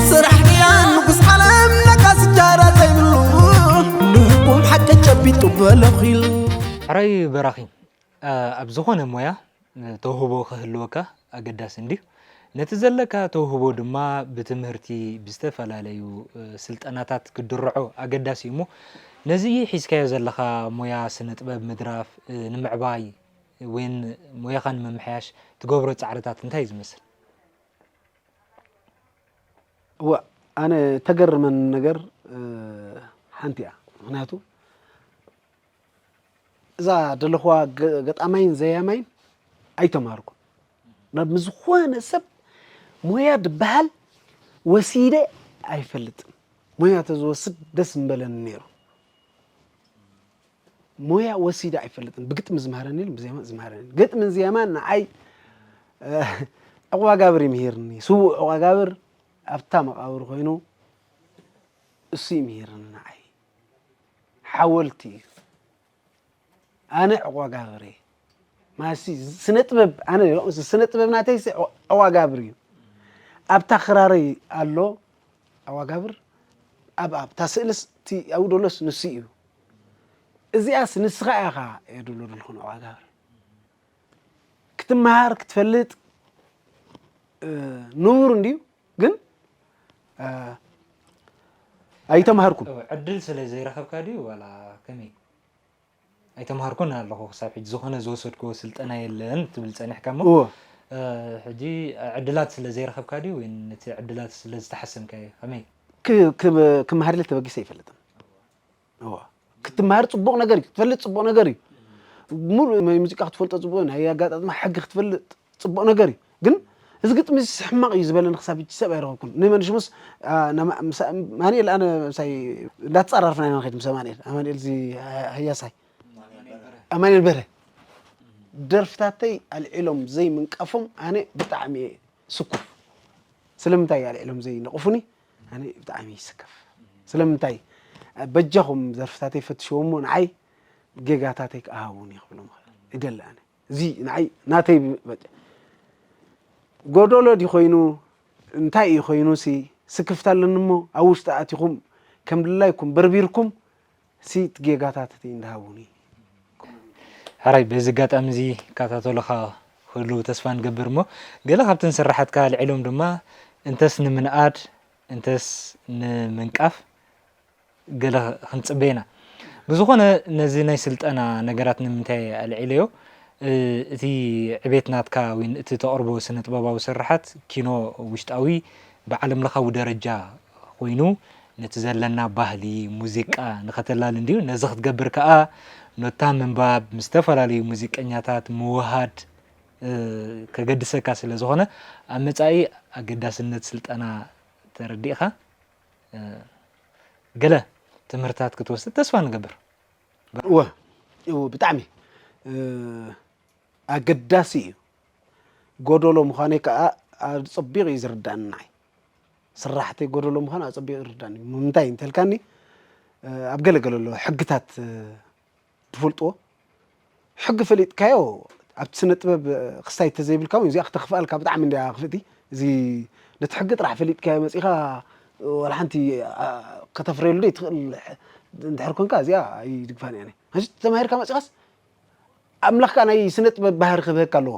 ስራሕ ድያ ንጉስ ዓለም ነካ ስጃራ ዘይብሉ ንህኩም ሓቂ ጨቢጡ በለኺሉ። ሕራይ በራኺ፣ እ፣ ኣብ ዝኾነ ሞያ፣ እ፣ ተውህቦ ክህልወካ ኣገዳሲ እንድዩ። ነቲ ዘለካ ተውህቦ ድማ ብትምህርቲ፣ ብዝተፈላለዩ፣ እ፣ ስልጠናታት ክድርዖ ኣገዳሲ እዩ እሞ፣ ነዚ ሒዝካዮ ዘለኻ ሞያ ስነ ጥበብ ምድራፍ፣ እ፣ ንምዕባይ ወይን ሞያኻ ንምምሕያሽ ትገብሮ ጻዕርታት እንታይ እዩ ዝመስል? እዋ፣ ኣነ ተገርመኒ ነገር፣ እ፣ ሓንቲ እያ። ምኽንያቱ እዛ ደለኽዋ ገ-፣ ገጣማይን ዘያማይን ኣይተማሃርኩን። ናብ ዝኾነ ሰብ ሞያ ድበሃል ወሲደ ኣይፈልጥን። ሞያ ተዝወስድ ደስ ምበለኒ ነይሩ። ሞያ ወሲደ ኣይፈልጥን። ብግጥሚ ዝምሃረኒ የለን፣ ብዜማ ዝምሃረኒ የለን። ግጥምን ዜማን ንዓይ፣ እ፣ ዕቑባጋብር ይምሂርኒ። ስዉእ ዕቑባጋብር ኣብታ መቓብር ኮይኑ እሱ ይምሂርኒ ንዓይ። ሓወልቲ እዩ። ኣነ ዕቑባጋብር እየ። ማሲ ስነ ጥበብ፣ ኣነ ስነ ጥበብ ናተይሲ ዕቑባጋብር እዩ። ኣብታ ክራረይ ኣሎ ዕቑባጋብር፣ ኣብ፣ ኣብታ ስእልስ እቲ ኣብኡ ደሎስ ንሱ እዩ። እዚኣስ ንስኻ ኢኻ እየ ድብሎ ደለኹ ንዕቑባጋብር። ክትመሃር፣ ክትፈልጥ፣ እ፣ ንቡር እንድዩ፣ ግን፣ እ፣ ኣይተማሃርኩን። ዕድል ስለ ዘይረኸብካ ድዩ ዋላ ከመይ? ኣይተማሃርኩን ኣለኹ ክሳብ ሕጂ፣ ዝኾነ ዝወሰድክዎ ስልጠና የለን ትብል ጸኒሕካ እሞ፣ እወ። እ፣ ሕጂ ዕድላት ስለ ዘይረኸብካ ድዩ ወይ ነቲ ዕድላት ስለ ዝተሓሰምካዮ? ከመይ? ክ-፣ ክ-፣ ክመሃር ኢለ ተበጊሰ ኣይፈልጥን። እወ። ክትመሃር ጽቡቕ ነገር እዩ፣ ክትፈልጥ ጽቡቕ ነገር እዩ። ሙሉእ ናይ ሙዚቃ ክትፈልጦ ጽቡቕ፣ ናይ ኣጋጣጥማ ሕጊ ክትፈልጥ፣ ጽቡቕ ነገር እዩ። ግን እዚ ግጥሚ እዚ ሕማቕ እዩ ዝበለኒ ክሳብ ሕጂ ሰብ ኣይረኸብኩን። ንመንሽ ምስ፣ ኣ፣ ነማ-፣ ምስ ኣማኑኤል ኣነ ምሳይ እንዳተጻራርፍና ኢና ንኸይድ ምስ ኣማኑኤል። ኣማኑኤል እዚ ሃ-፣ ሃያሳይ። ኣማኑኤል በርሀ። ደርፍታተይ ኣልዒሎም ዘይምንቃፎም ኣነ ብጣዕሚ እየ ስኩፍ። ስለምንታይ ኣልዒሎም ዘይነቕፉኒ ኣነ ብጣዕሚ ይስከፍ። ስለምንታይ በጃኹም ደርፍታተይ ፈትሽዎ እሞ ንዓይ ጌጋታተይ ክኣሃቡኒ ክብሎም ይኽእል። ይደሊ ኣነ። እዚ ንዓይ ናተይ ብ-፣ በቃ ጎዶሎ ድዩ ኮይኑ እንታይ እዩ ኮይኑሲ ስክፍታ ኣለኒ እሞ ኣብ ውሽጢ ኣቲኹም ከም ድላይኩም በርቢርኩም ሲ ጌጋታት እንዳሃቡኒ። ሕራይ በዚ ኣጋጣሚ እዚ ይከታተሉኻ ክህልዉ ተስፋ ንገብር እሞ ገለ ካብተን ስርሓትካ ኣልዒሎም ድማ እንተስ ንምንኣድ እንተስ ንምንቃፍ ገለ ክንጽበ ኢና። ብዝኾነ ነዚ ናይ ስልጠና ነገራት ንምንታይ ኣልዒለዮ? እ፣ እቲ ዕቤት ናትካ ወይ እቲ ተቕርቦ ስነ ጥበባዊ ስርሓት ኪኖ ውሽጣዊ ብዓለም ለኻዊ ደረጃ ኮይኑ ነቲ ዘለና ባህሊ፣ ሙዚቃ ንኸተላሊ እንድዩ። ነዚ ክትገብር ከኣ ኖታ ምንባብ፣ ምስ ዝተፈላለዩ ሙዚቀኛታት ምውሃድ፣ እ፣ ከገድሰካ ስለ ዝኾነ ኣብ መጻኢ ኣገዳስነት ስልጠና ተረዲእኻ፣ እ፣ ገለ ትምህርታት ክትወስድ ተስፋ ንገብር። እወ፣ እወ፣ ብጣዕሚ፣ እ፣ ኣገዳሲ እዩ። ጎደሎ ምዃነይ ከኣ ኣጸቢቑ እዩ ዝርዳእኒ ንዓይ። ስራሕተይ ጎደሎ ምዃኑ ኣጸቢቑ ይርዳእኒ። ንምንታይ እንተልካኒ፣ እ፣ ኣብ ገለ ገለ ኣሎ ሕግታት፣ እ፣ ትፈልጥዎ? ሕጊ ፈሊጥካዮ ኣብቲ ስነ ጥበብ ክስታይ ተዘይብልካ እውን እዚኣ ክተኽፍኣልካ ብጣዕሚ እንድያ ክፍእቲ። እዚ ነቲ ሕጊ ጥራሕ ፈሊጥካዮ መጺኻ ዋላ ሓንቲ፣ ኣ፣ ከተፍረየሉ ዘይትኽእል እንድሕር ኮንካ እዚኣ ኣይድግፋን እያ። ሕጂ ተማሂርካ መጺኻስ ኣምላኽ ከኣ ናይ ስነ ጥበብ ባህሪ ክህበካ ኣለዎ።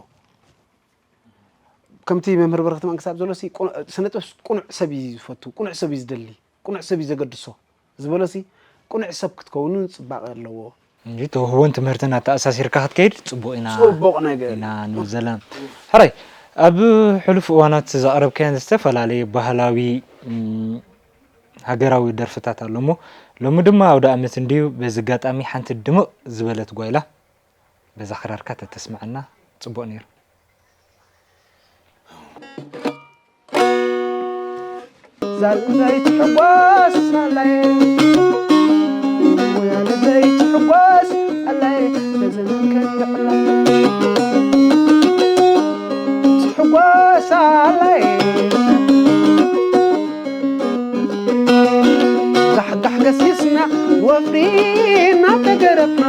ከምቲ መምህር በረኸት ማንክሳብ ዘሎ ሲ ቁኑዕ- ስነ ጥበብ ቁኑዕ ሰብ እዩ ዝፈቱ፣ ቁኑዕ ሰብ እዩ ዝደሊ፣ ቁኑዕ ሰብ እዩ ዘገድሶ ዝበሎ ሲ ቁኑዕ ሰብ ክትከውንን ጽባቐ ኣለዎ። እንጂ ተውህቦን ትምህርትን ኣተኣሳሲርካ ክትከይድ ጽቡቕ ኢና ጽቡቕ ነገር ኢና ንብል ዘለና። ሕራይ ኣብ ሕሉፍ እዋናት ዘቕረብካያን ዝተፈላለየ ባህላዊ ሃገራዊ ደርፍታት ኣሎ እሞ ሎሚ ድማ ኣውደ ኣመት እንድዩ። በዚ ኣጋጣሚ ሓንቲ ድምቕ ዝበለት ጓይላ በዛ ክራርካ ተተስምዐና ጽቡቕ ነይሩ። ዛልበይ ትሕጎስ ኣላየ ሞያ ልበይ ትሕጎስ ኣላየ በዘመን ከንድዕላ ትሕጎስ ኣላየ ዳሕዳሕ ገሲስና ወፍሪ እናተገረፍና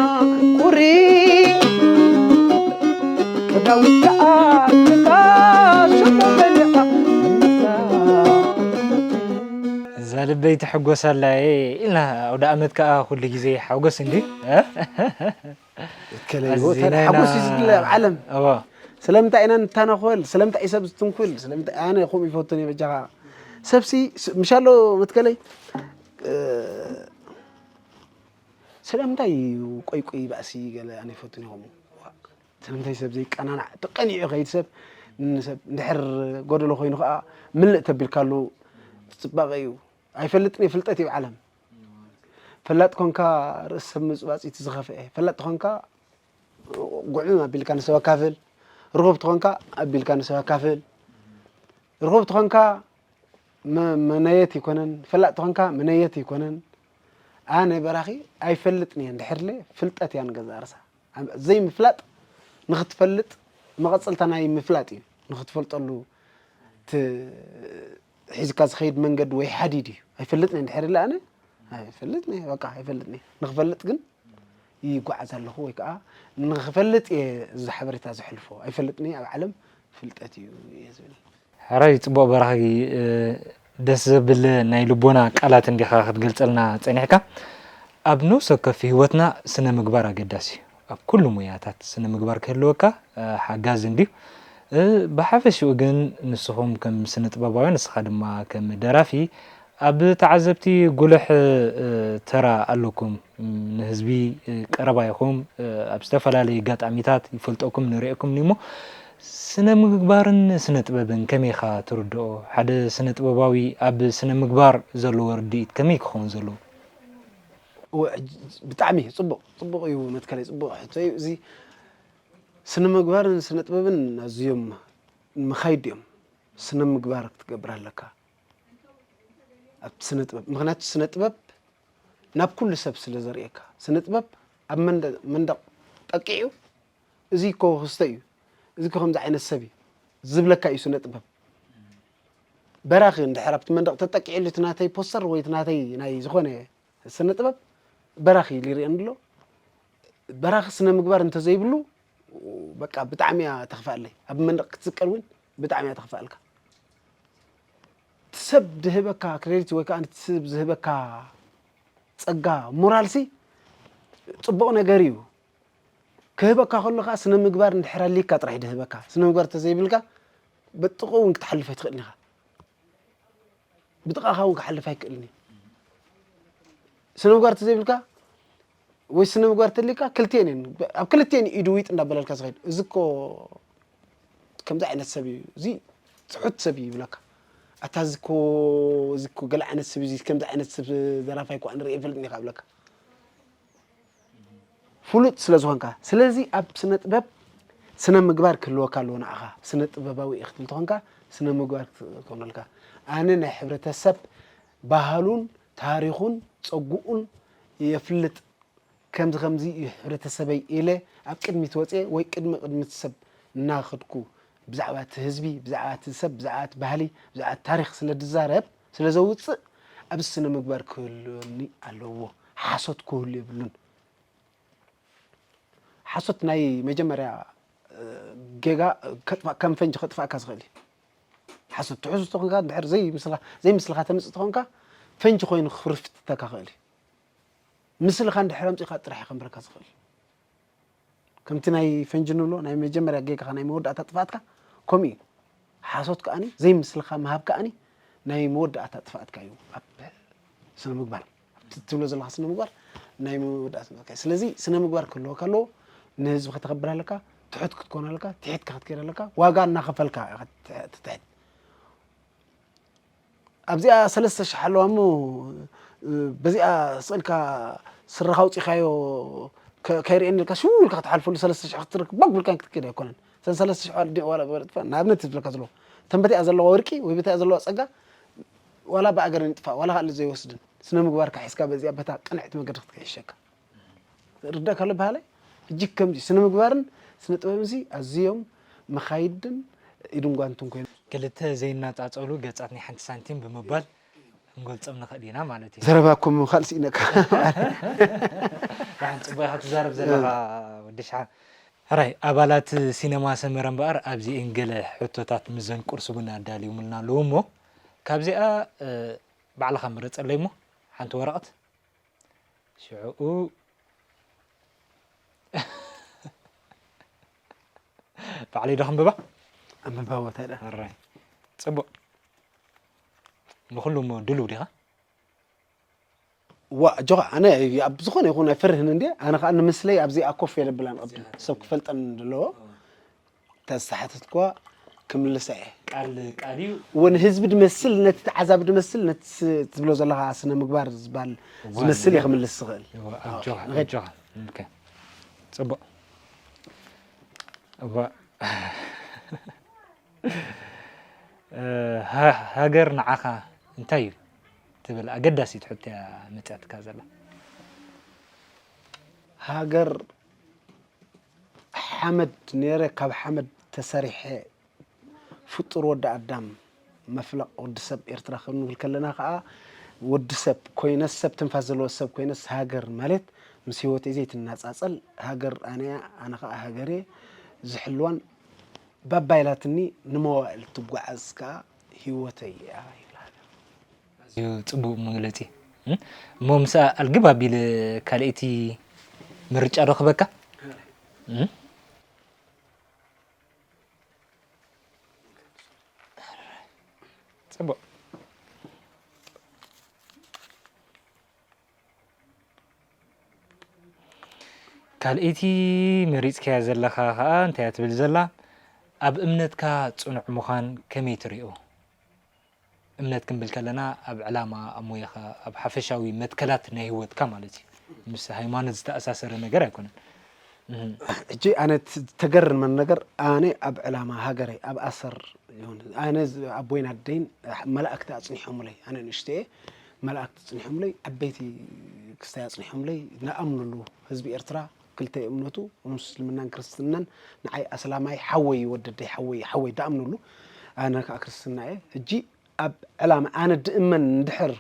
ቁሪ ክዳውንት ከኣ ክካ ሽቦ በሊዓ እዛ ልበይ ትሕጎስ ኣላ ኢልና ኣውደ ኣመት ከኣ ኩሉ ግዜ ሓጎስ እንዲ ከለይዎ ኣዚና ኢና- ሓጎስ እዩ ዝድለ ኣብ ዓለም እዋ ስለምንታይ ኢና ንታናኾል ስለምንታይ እዩ ሰብ ዝትንኩል ስለምንታይ ኣነ ከምኡ ይፈቱን እየ በጃኻ ሰብሲ ስ- ምሻሎ መትከለይ እ፣ ስለምንታይ እዩ ቆይቆይ ባእሲ ገለ ኣነ ይፈቱን ይኸሙ ስለምንታይ ሰብ ዘይቀናናዕ ተቀኒዑ ከይድ ሰብ ንሰብ እንድሕር ጎደሎ ኮይኑ ከዓ ምልእ ተቢልካሉ ፅባቀ እዩ ኣይፈልጥን እየ ፍልጠት እዩ ዓለም ፈላጥ ኮንካ ርእሲ ሰብ ምፅባፅ እቲ ዝኸፍአ ፈላጥ ኮንካ ጉዕም ኣቢልካ ንሰብ ኣካፍል ርኹብ ተኾንካ ኣቢልካ ንሰብ ኣካፍል ርኹብ ተኾንካ መ- መነየት ይኮነን ፈላጥ ተኾንካ መነየት ይኮነን ኣነ በራኺ ኣይፈልጥን እየ እንድሕርለ ፍልጠት እያ ንገዛ ርሳ ዘይምፍላጥ ንኽትፈልጥ መቐፀልታ ናይ ምፍላጥ እዩ ንኽትፈልጠሉ ት- ሒዝካ ዝኸይድ መንገዲ ወይ ሓዲድ እዩ ኣይፈልጥን እየ እንድሕር ኢለ ኣነ ኣይፈልጥን እየ በቃ ኣይፈልጥን እየ ንኽፈልጥ ግን ይጓዓዝ ኣለኹ ወይ ከዓ ንኽፈልጥ እየ እዚ ሓበሬታ ዘሕልፎ ኣይፈልጥን እየ ኣብ ዓለም ፍልጠት እዩ እየ ዝብል ሕራይ ፅቡቕ በራኺ ደስ ዘብል ናይ ልቦና ቃላት እንዲኻ ክትገልፀልና ፀኒሕካ ኣብ ነብሰ ወከፍ ህይወትና ስነ ምግባር ኣገዳሲ እዩ ኣብ ኩሉ ሙያታት ስነ ምግባር ክህልወካ ሓጋዚ እንድዩ ብሓፈሽኡ ግን ንስኹም ከም ስነ ጥበባውያን ንስኻ ድማ ከም ደራፊ ኣብ ተዓዘብቲ ጉልሕ ተራ ኣለኩም ንህዝቢ ቀረባ ኢኹም ኣብ ዝተፈላለዩ ኣጋጣሚታት ይፈልጠኩም ንርእየኩም እሞ ስነ ምግባርን ስነ ጥበብን ከመይ ኢኻ ትርድኦ ሓደ ስነ ጥበባዊ ኣብ ስነ ምግባር ዘለዎ ርድኢት ከመይ ክኸውን ዘለዎ ብጣዕሚ ፅቡቅ ፅቡቅ እዩ መትከለይ ፅቡቅ ሕቶ እዩ እዚ ስነ ምግባርን ስነ ጥበብን ኣዝዮም መኻይድ እዮም። ስነ ምግባር ክትገብር ኣለካ ኣብ ስነ ጥበብ፣ ምክንያቱ ስነ ጥበብ ናብ ኩሉ ሰብ ስለ ዘርእየካ። ስነ ጥበብ ኣብ መንደ- መንደቕ ጠቂዑ፣ እዚ እኮ ክስተ እዩ፣ እዚ እኮ ከምዚ ዓይነት ሰብ እዩ ዝብለካ እዩ ስነ ጥበብ። በራኺ እንድሕር ኣብቲ መንደቕ ተጠቂዕሉ፣ እቲ ናተይ ፖስተር ወይ እቲ ናተይ ናይ ዝኾነ ስነ ጥበብ በራኺ ኢሉ ይርእየኒ ኣሎ። በራኺ ስነ ምግባር እንተዘይብሉ፣ በቃ ብጣዕሚ እያ ተኽፍኣለይ። ኣብ መንደቕ ክትስቀል እውን ብጣዕሚ እያ ተኽፍኣልካ። እቲ ሰብ ዝህበካ ክሬዲት ወይ ከዓ እቲ ሰብ ዝህበካ ጸጋ፣ ሞራልሲ ጽቡቕ ነገር እዩ። ክህበካ ከሎ ከዓ ስነ ምግባር እንድሕር ኣልይካ ጥራሕ ድህበካ። ስነ ምግባር ተዘይብልካ በጥቕኡ እውን ክትሓልፍ ኣይትኽእልን ኢኻ። ብጥቓኻ እውን ክሓልፍ ኣይክእልን እዩ። ስነ ምግባር ተዘይብልካ ወይ ስነ ምግባር ተልይካ ክልቲኤን እየን። ኣብ ክልቲኤን ኢዱ ዊጥ እንዳበለልካ ዝኸይድ። እዚ እኮ ከምዚ ዓይነት ሰብ እዩ፣ እዚ ትሑት ሰብ እዩ ይብለካ። ኣታ እዚ እኮ፣ እዚ እኮ ገለ ዓይነት ሰብ እዩ፣ እዚ ከምዚ ዓይነት ሰብ ደራፋይ እኮ ንርኢ ኣይፈልጥን ኢኻ ይብለካ። ፍሉጥ ስለ ዝኾንካ። ስለዚ ኣብ ስነ ጥበብ ስነ ምግባር ክህልወካ ኣለዎ ንዓኻ። ስነ ጥበባዊ ኢኻ ክትብል ተኾንካ ስነ ምግባር ክኾነልካ። ኣነ ናይ ሕብረተሰብ ባህሉን ታሪኹን ጸጉኡን የፍልጥ። ከምዚ ከምዚ እዩ ሕብረተሰበይ ኢለ ኣብ ቅድሚት ወፅየ ወይ ቅድሚ ቅድሚት ሰብ እናኸድኩ ብዛዕባ እቲ ህዝቢ፣ ብዛዕባ እቲ ሰብ፣ ብዛዕባ እቲ ባህሊ፣ ብዛዕባ እቲ ታሪኽ ስለ ድዛረብ፣ ስለ ዘውፅእ ኣብዚ ስነ ምግባር ክህልወኒ ኣለዎ። ሓሶት ክህሉ የብሉን። ሓሶት ናይ መጀመርያ እ፣ ጌጋ ከጥፋ ከም ፈንጂ ከጥፋእካ ዝኽእል እዩ። ሓሶት ትሕዙ ተኾንካ ድሕር ዘይምስልካ ዘይምስልካ ተምፅእ ተኾንካ ፈንጂ ኮይኑ ክርፍትተካ ክእል እዩ። ምስልኻ እንድሕር ኣምፂእካ ጥራሕ እዩ ከንብረካ ዝኽእል። ከምቲ ናይ ፈንጂ ንብሎ ናይ መጀመርያ ጌጋኻ ናይ መወዳእታ ጥፍኣትካ ከምኡ እዩ። ሓሶት ከኣኒ ዘይምስልኻ ምሃብ ከኣኒ ናይ መወዳእታ ጥፍኣትካ እዩ። ኣብ ስነ ምግባር ኣብቲ ትብሎ ዘለኻ ስነ ምግባር ናይ መወዳእታ ጥፍኣትካ እዩ። ስለዚ ስነ ምግባር ክህልወካ ኣለዎ። ንህዝቢ ከተኽብር ኣለካ፣ ትሑት ክትኮን ኣለካ፣ ትሒትካ ክትከይድ ኣለካ፣ ዋጋ እናኸፈልካ ኢኻ ትትሕት። ኣብዚኣ ሰለስተ ሽሕ ኣለዋ እሞ በዚኣ ስእልካ ስረኻ ኣውፂኻዮ ከይርእየኒ ኢልካ ሽው ኢልካ ክትሓልፈሉ ሰለስተ ሽሕ ክትረክብ ባግ ብልካ ክትከይድ ኣይኮነን። እተን ሰለስተ ሽሕ ዋላ በረጥፋ ንኣብነት ዝብለካ ዘለዎ እተን በቲኣ ዘለዋ ወርቂ ወይ በቲኣ ዘለዋ ፀጋ ዋላ ብኣገረን ይጥፋእ ዋላ ካልእ ዘይወስድን ስነ ምግባርካ ሒዝካ በዚኣ በታ ቅንዕቲ መገዲ ክትከይሸካ ርዳእ ካለ በሃላይ እጅግ ከምዚ ስነ ምግባርን ስነ ጥበብን ሲ ኣዝዮም መኻይድን ኢድን ጓንትን ኮይኖም። ክልተ ዘይነጻጸሉ ገጻት ናይ ሓንቲ ሳንቲም ብምባል ክንገልጾም ንኽእል ኢና ማለት እዩ። ዘረባኩም ካልእ ስኢነካ። ደሓን ጽቡቕ ኢኻ ትዛረብ ዘለኻ ወዲ ሸሓ። ሕራይ፣ ኣባላት ሲነማ ሰመረ እምበኣር ኣብዚኤን ገለ ሕቶታት ምስ ዘን ቁርሲ ቡና ኣዳልዮምልና ኣለዉ እሞ ካብዚኣ፣ እ፣ ባዕልኻ ምረጸለይ እሞ ሓንቲ ወረቐት። ሽዑኡ ባዕለይ ዶ ከንብባ? ኣንብባ ቦታ ኢላ። ሕራይ። ጽቡቕ። ንኹሉ እሞ ድሉው ዲኻ? ዋ፣ ኣጆኻ፣ ኣነ ኣብ ዝኾነ ይኹን ኣይፈርህን እንድየ። ኣነ ኸኣ ንምስለይ ኣብዚኣ ኮፍ የለብላን ቅድም ሰብ ክፈልጠኒ ዘለዎ። እታ ዝተሓተትክዋ ክምልሳ እየ። ቃል ቃል እዩ። እወ፣ ንህዝቢ ድመስል፣ ነቲ ተዓዛቢ ድመስል፣ ነቲ ስ-፣ ትብሎ ዘለኻ ስነ ምግባር ዝበሃል እዋ፣ ዝመስል እየ እወ። ክምልስ ዝኽእል። እወ፣ ኣጆኻ፣ ንኸይድ። ኣጆኻ። ኦኬ። ጽቡቕ። እወ። እ፣ ሃ-፣ ሃገር ንዓኻ እንታይ እዩ ትብል ኣገዳሲት ሕቶ እያ መጺኣትካ ዘላ? ሃገር ሓመድ ነይረ፣ ካብ ሓመድ ተሰሪሐ፣ ፍጡር ወዲ ኣዳም፣ መፍለቕ ወዲ ሰብ ኤርትራ ክንብል ከለና ከኣ፣ ወዲ ሰብ ኮይነስ፣ ሰብ ትንፋስ ዘለዎ ሰብ ኮይነስ፣ ሃገር ማለት ምስ ህይወተይ ዘይትነጻጸል ሃገር ኣነ እያ፣ ኣነ ከኣ ሃገር እየ ዝሕልዋን ባባ ኢላትኒ ንመዋእል ትጓዓዝ ከኣ ህይወተይ እያ ይብላ። ኣዝዩ ጽቡቕ መግለጺ። እም? እሞ ምስኣ ኣልግብ ኣቢለ ካልኣይቲ ምርጫ ዶ ክህበካ? እም? ጽቡቕ። ካልኣይቲ መሪጽካያ ዘለኻ ኸኣ እንታይ እያ ትብል ዘላ? ኣብ እምነትካ ጽኑዕ ምዃን ከመይ ትሪኦ? እምነት ክንብል ከለና ኣብ ዕላማ፣ ኣብ ሞያኻ፣ ኣብ ሓፈሻዊ መትከላት ናይ ህይወትካ ማለት እዩ። ምስ ሃይማኖት ዝተኣሳሰረ ነገር ኣይኮነን። ሕጂ ኣነ ተገርመን ነገር ኣነ ኣብ ዕላማ ሃገረይ ኣብ ኣሰር ይሁን ኣነ ኣቦይን ኣደይን መላእክቲ ኣጽኒሖምለይ ኣነ ንእሽተየ መላእክቲ ኣጽኒሖምለይ ዓበይቲ ክስታይ ኣጽኒሖምለይ ንኣምንሉ ህዝቢ ኤርትራ ክልተ እምነቱ ምስልምናን ክርስትናን ንዓይ ኣስላማይ ሓወይ ወደደይ ሓወይ ሓወይ ድኣምንሉ ኣነ ከዓ ክርስትና እየ ሕጂ ኣብ ዕላማ ኣነ ድእመን እንድሕር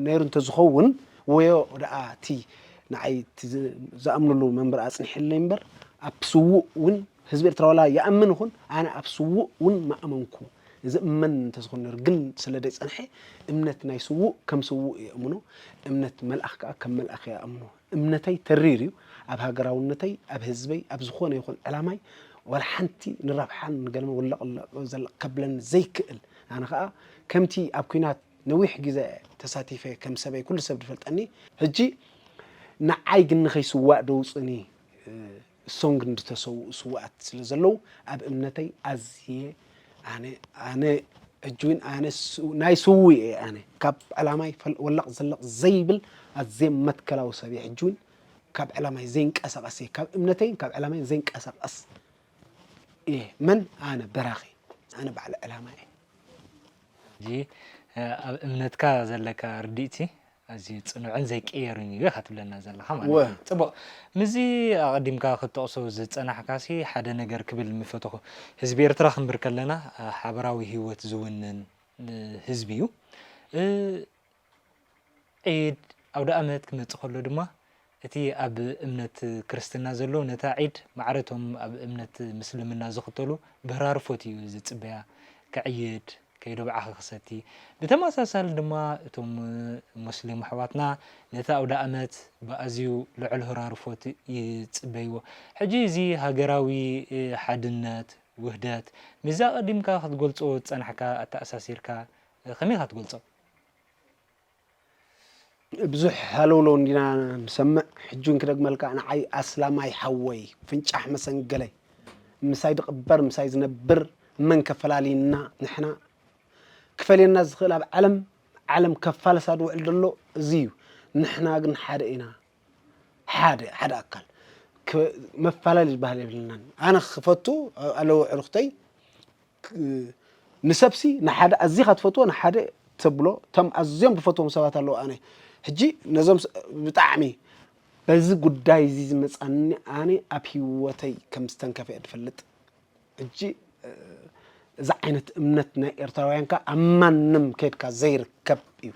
ነይሩ እንተዝኸውን ወዮ ደኣ እቲ ንዓይ ዝኣምንሉ መንበር ኣፅኒሕለይ እምበር ኣብ ስውእ እውን ህዝቢ ኤርትራ ዋላ ይኣምን ይኹን ኣነ ኣብ ስውእ እውን ምኣመንኩ ዝእመን እንተዝኾን ነይሩ ግን ስለ ደይፀንሐ እምነት ናይ ስውእ ከም ስውእ የእምኖ እምነት መልኣኽ ከዓ ከም መልኣኽ ይኣምኖ እምነተይ ተሪር እዩ ኣብ ሃገራውነተይ ኣብ ህዝበይ ኣብ ዝኾነ ይኹን ዕላማይ ዋላ ሓንቲ ንረብሓን ንገለመ ውለቕለቕ ዘለቕ ከብለኒ ዘይክእል ኣነ ከዓ ከምቲ ኣብ ኲናት ነዊሕ ግዜ ተሳቲፈ ከም ሰበይ ኩሉ ሰብ ዝፈልጠኒ ሕጂ ንዓይ ግን ንኸይስዋእ ደውፅኒ እሶም ግን ዝተሰውኡ ስውኣት ስለ ዘለዉ ኣብ እምነተይ ኣዝየ ኣነ ኣነ ሕጂ እውን ኣነ ናይ ስውእ እየ ኣነ ካብ ዕላማይ ወለቕ ዘለቕ ዘይብል ኣዝየ መትከላዊ ሰብ እየ ሕጂ እውን ካብ ዕላማይ ዘይንቀሳቐስ እየ ካብ እምነተይን ካብ ዕላማይን ዘይንቀሳቐስ እየ መን ኣነ በራኺ ኣነ በዓል ዕላማ እየ ሕጂ ኣብ እምነትካ ዘለካ ርድኢቲ ኣዝዩ ፅኑዕን ዘይቅየርን እዩ ኢኻ ትብለና ዘለኻ ማለት እዩ። ፅቡቕ። ምስዚ ኣቐዲምካ ክትጠቕሶ ዝፀናሕካሲ ሓደ ነገር ክብል ምፈተኹ። ህዝቢ ኤርትራ ክንብር ከለና ሓበራዊ ህይወት ዝውንን ህዝቢ እዩ። ዒድ ኣውደ ኣመት ክመጽእ ከሎ ድማ እቲ ኣብ እምነት ክርስትና ዘሎ ነታ ዒድ ማዕረ እቶም ኣብ እምነት ምስልምና ዝኽተሉ ብህራርፎት እዩ ዝጽበያ። ክዕይድ፣ ከይዶ ብዓኺ ክሰቲ። ብተመሳሳሊ ድማ እቶም ሙስሊም ኣሕዋትና ነቲ ኣውደ ኣመት ብኣዝዩ ልዑል ህራርፎት ይጽበይዎ። ሕጂ እዚ ሃገራዊ ሓድነት፣ ውህደት ምስዚ ኣቐዲምካ ክትገልጾ ዝጸናሕካ ኣተኣሳሲርካ ከመይ ኢኻ ትገልጾ? ብዙሕ ሃለውለው እንዲና ንሰምዕ ሕጂ እውን ክደግመልካ ንዓይ ኣስላማይ ሓወይ ፍንጫሕ መሰንገለይ ምሳይ ድቕበር ምሳይ ዝነብር መን ከፈላልየና ንሕና ክፈልየና ዝኽእል ኣብ ዓለም ዓለም ከፋልሳ ዝውዕል ዘሎ እዚ እዩ ንሕና ግን ሓደ ኢና ሓደ ሓደ ኣካል መፈላለይ ዝበሃል የብልናን ኣነ ክፈቱ ኣለዉ ዕሩኽተይ ንሰብሲ ንሓደ ኣዚኻ ትፈትዎ ንሓደ ተብሎ እቶም ኣዝዮም ዝፈትዎም ሰባት ኣለዉ ኣነ ሕጂ ነዞም ብጣዕሚ በዚ ጉዳይ እዚ ዝመፃኒ ኣነ ኣብ ህይወተይ ከም ዝተንከፈ እየ ዝፈልጥ ሕጂ እዚ ዓይነት እምነት ናይ ኤርትራውያን ከ ኣብ ማንም ከድካ ዘይርከብ እዩ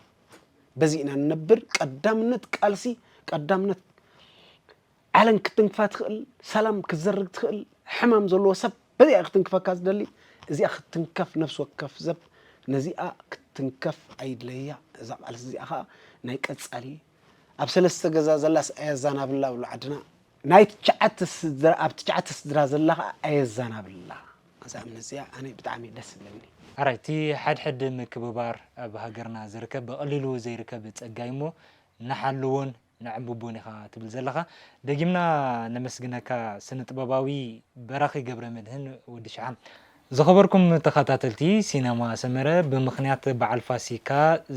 በዚ ኢና ንነብር ቀዳምነት ቃልሲ ቀዳምነት ዓለም ክትንክፋ ትኽእል፣ ሰላም ክትዘርግ ትኽእል፣ ሕማም ዘለዎ ሰብ በዚኣ ክትንክፈካ ዝደሊ፣ እዚኣ ክትንከፍ ነፍሲ ወከፍ ሰብ ነዚኣ ክትንከፍ ኣይድለያ። እዛ ቃልሲ እዚኣ ኸዓ ናይ ቀጻሊ ኣብ ሰለስተ ገዛ ዘላስ ኣየዛናብላ ብሉ ዓድና ናይ ትሽዓተ ስድራ ኣብ ትሽዓተ ስድራ ዘላ ኸዓ ኣየዛናብላ። እዛ እምነት እዚኣ ኣነ ብጣዕሚ ደስ ትብለኒ። ኣራይ እቲ ሓድሕድ ምክብባር ኣብ ሃገርና ዝርከብ ብቐሊሉ ዘይርከብ ጸጋ እዩ እሞ ንሓልዎን ነዕብቦን ኢኻ ትብል ዘለኻ። ደጊምና ነመስግነካ ስነ ጥበባዊ በራኺ ገብረመድህን ወዲ ሽሓ። ዝኸበርኩም ተኸታተልቲ ሲነማ ሰመረ ብምኽንያት በዓል ፋሲካ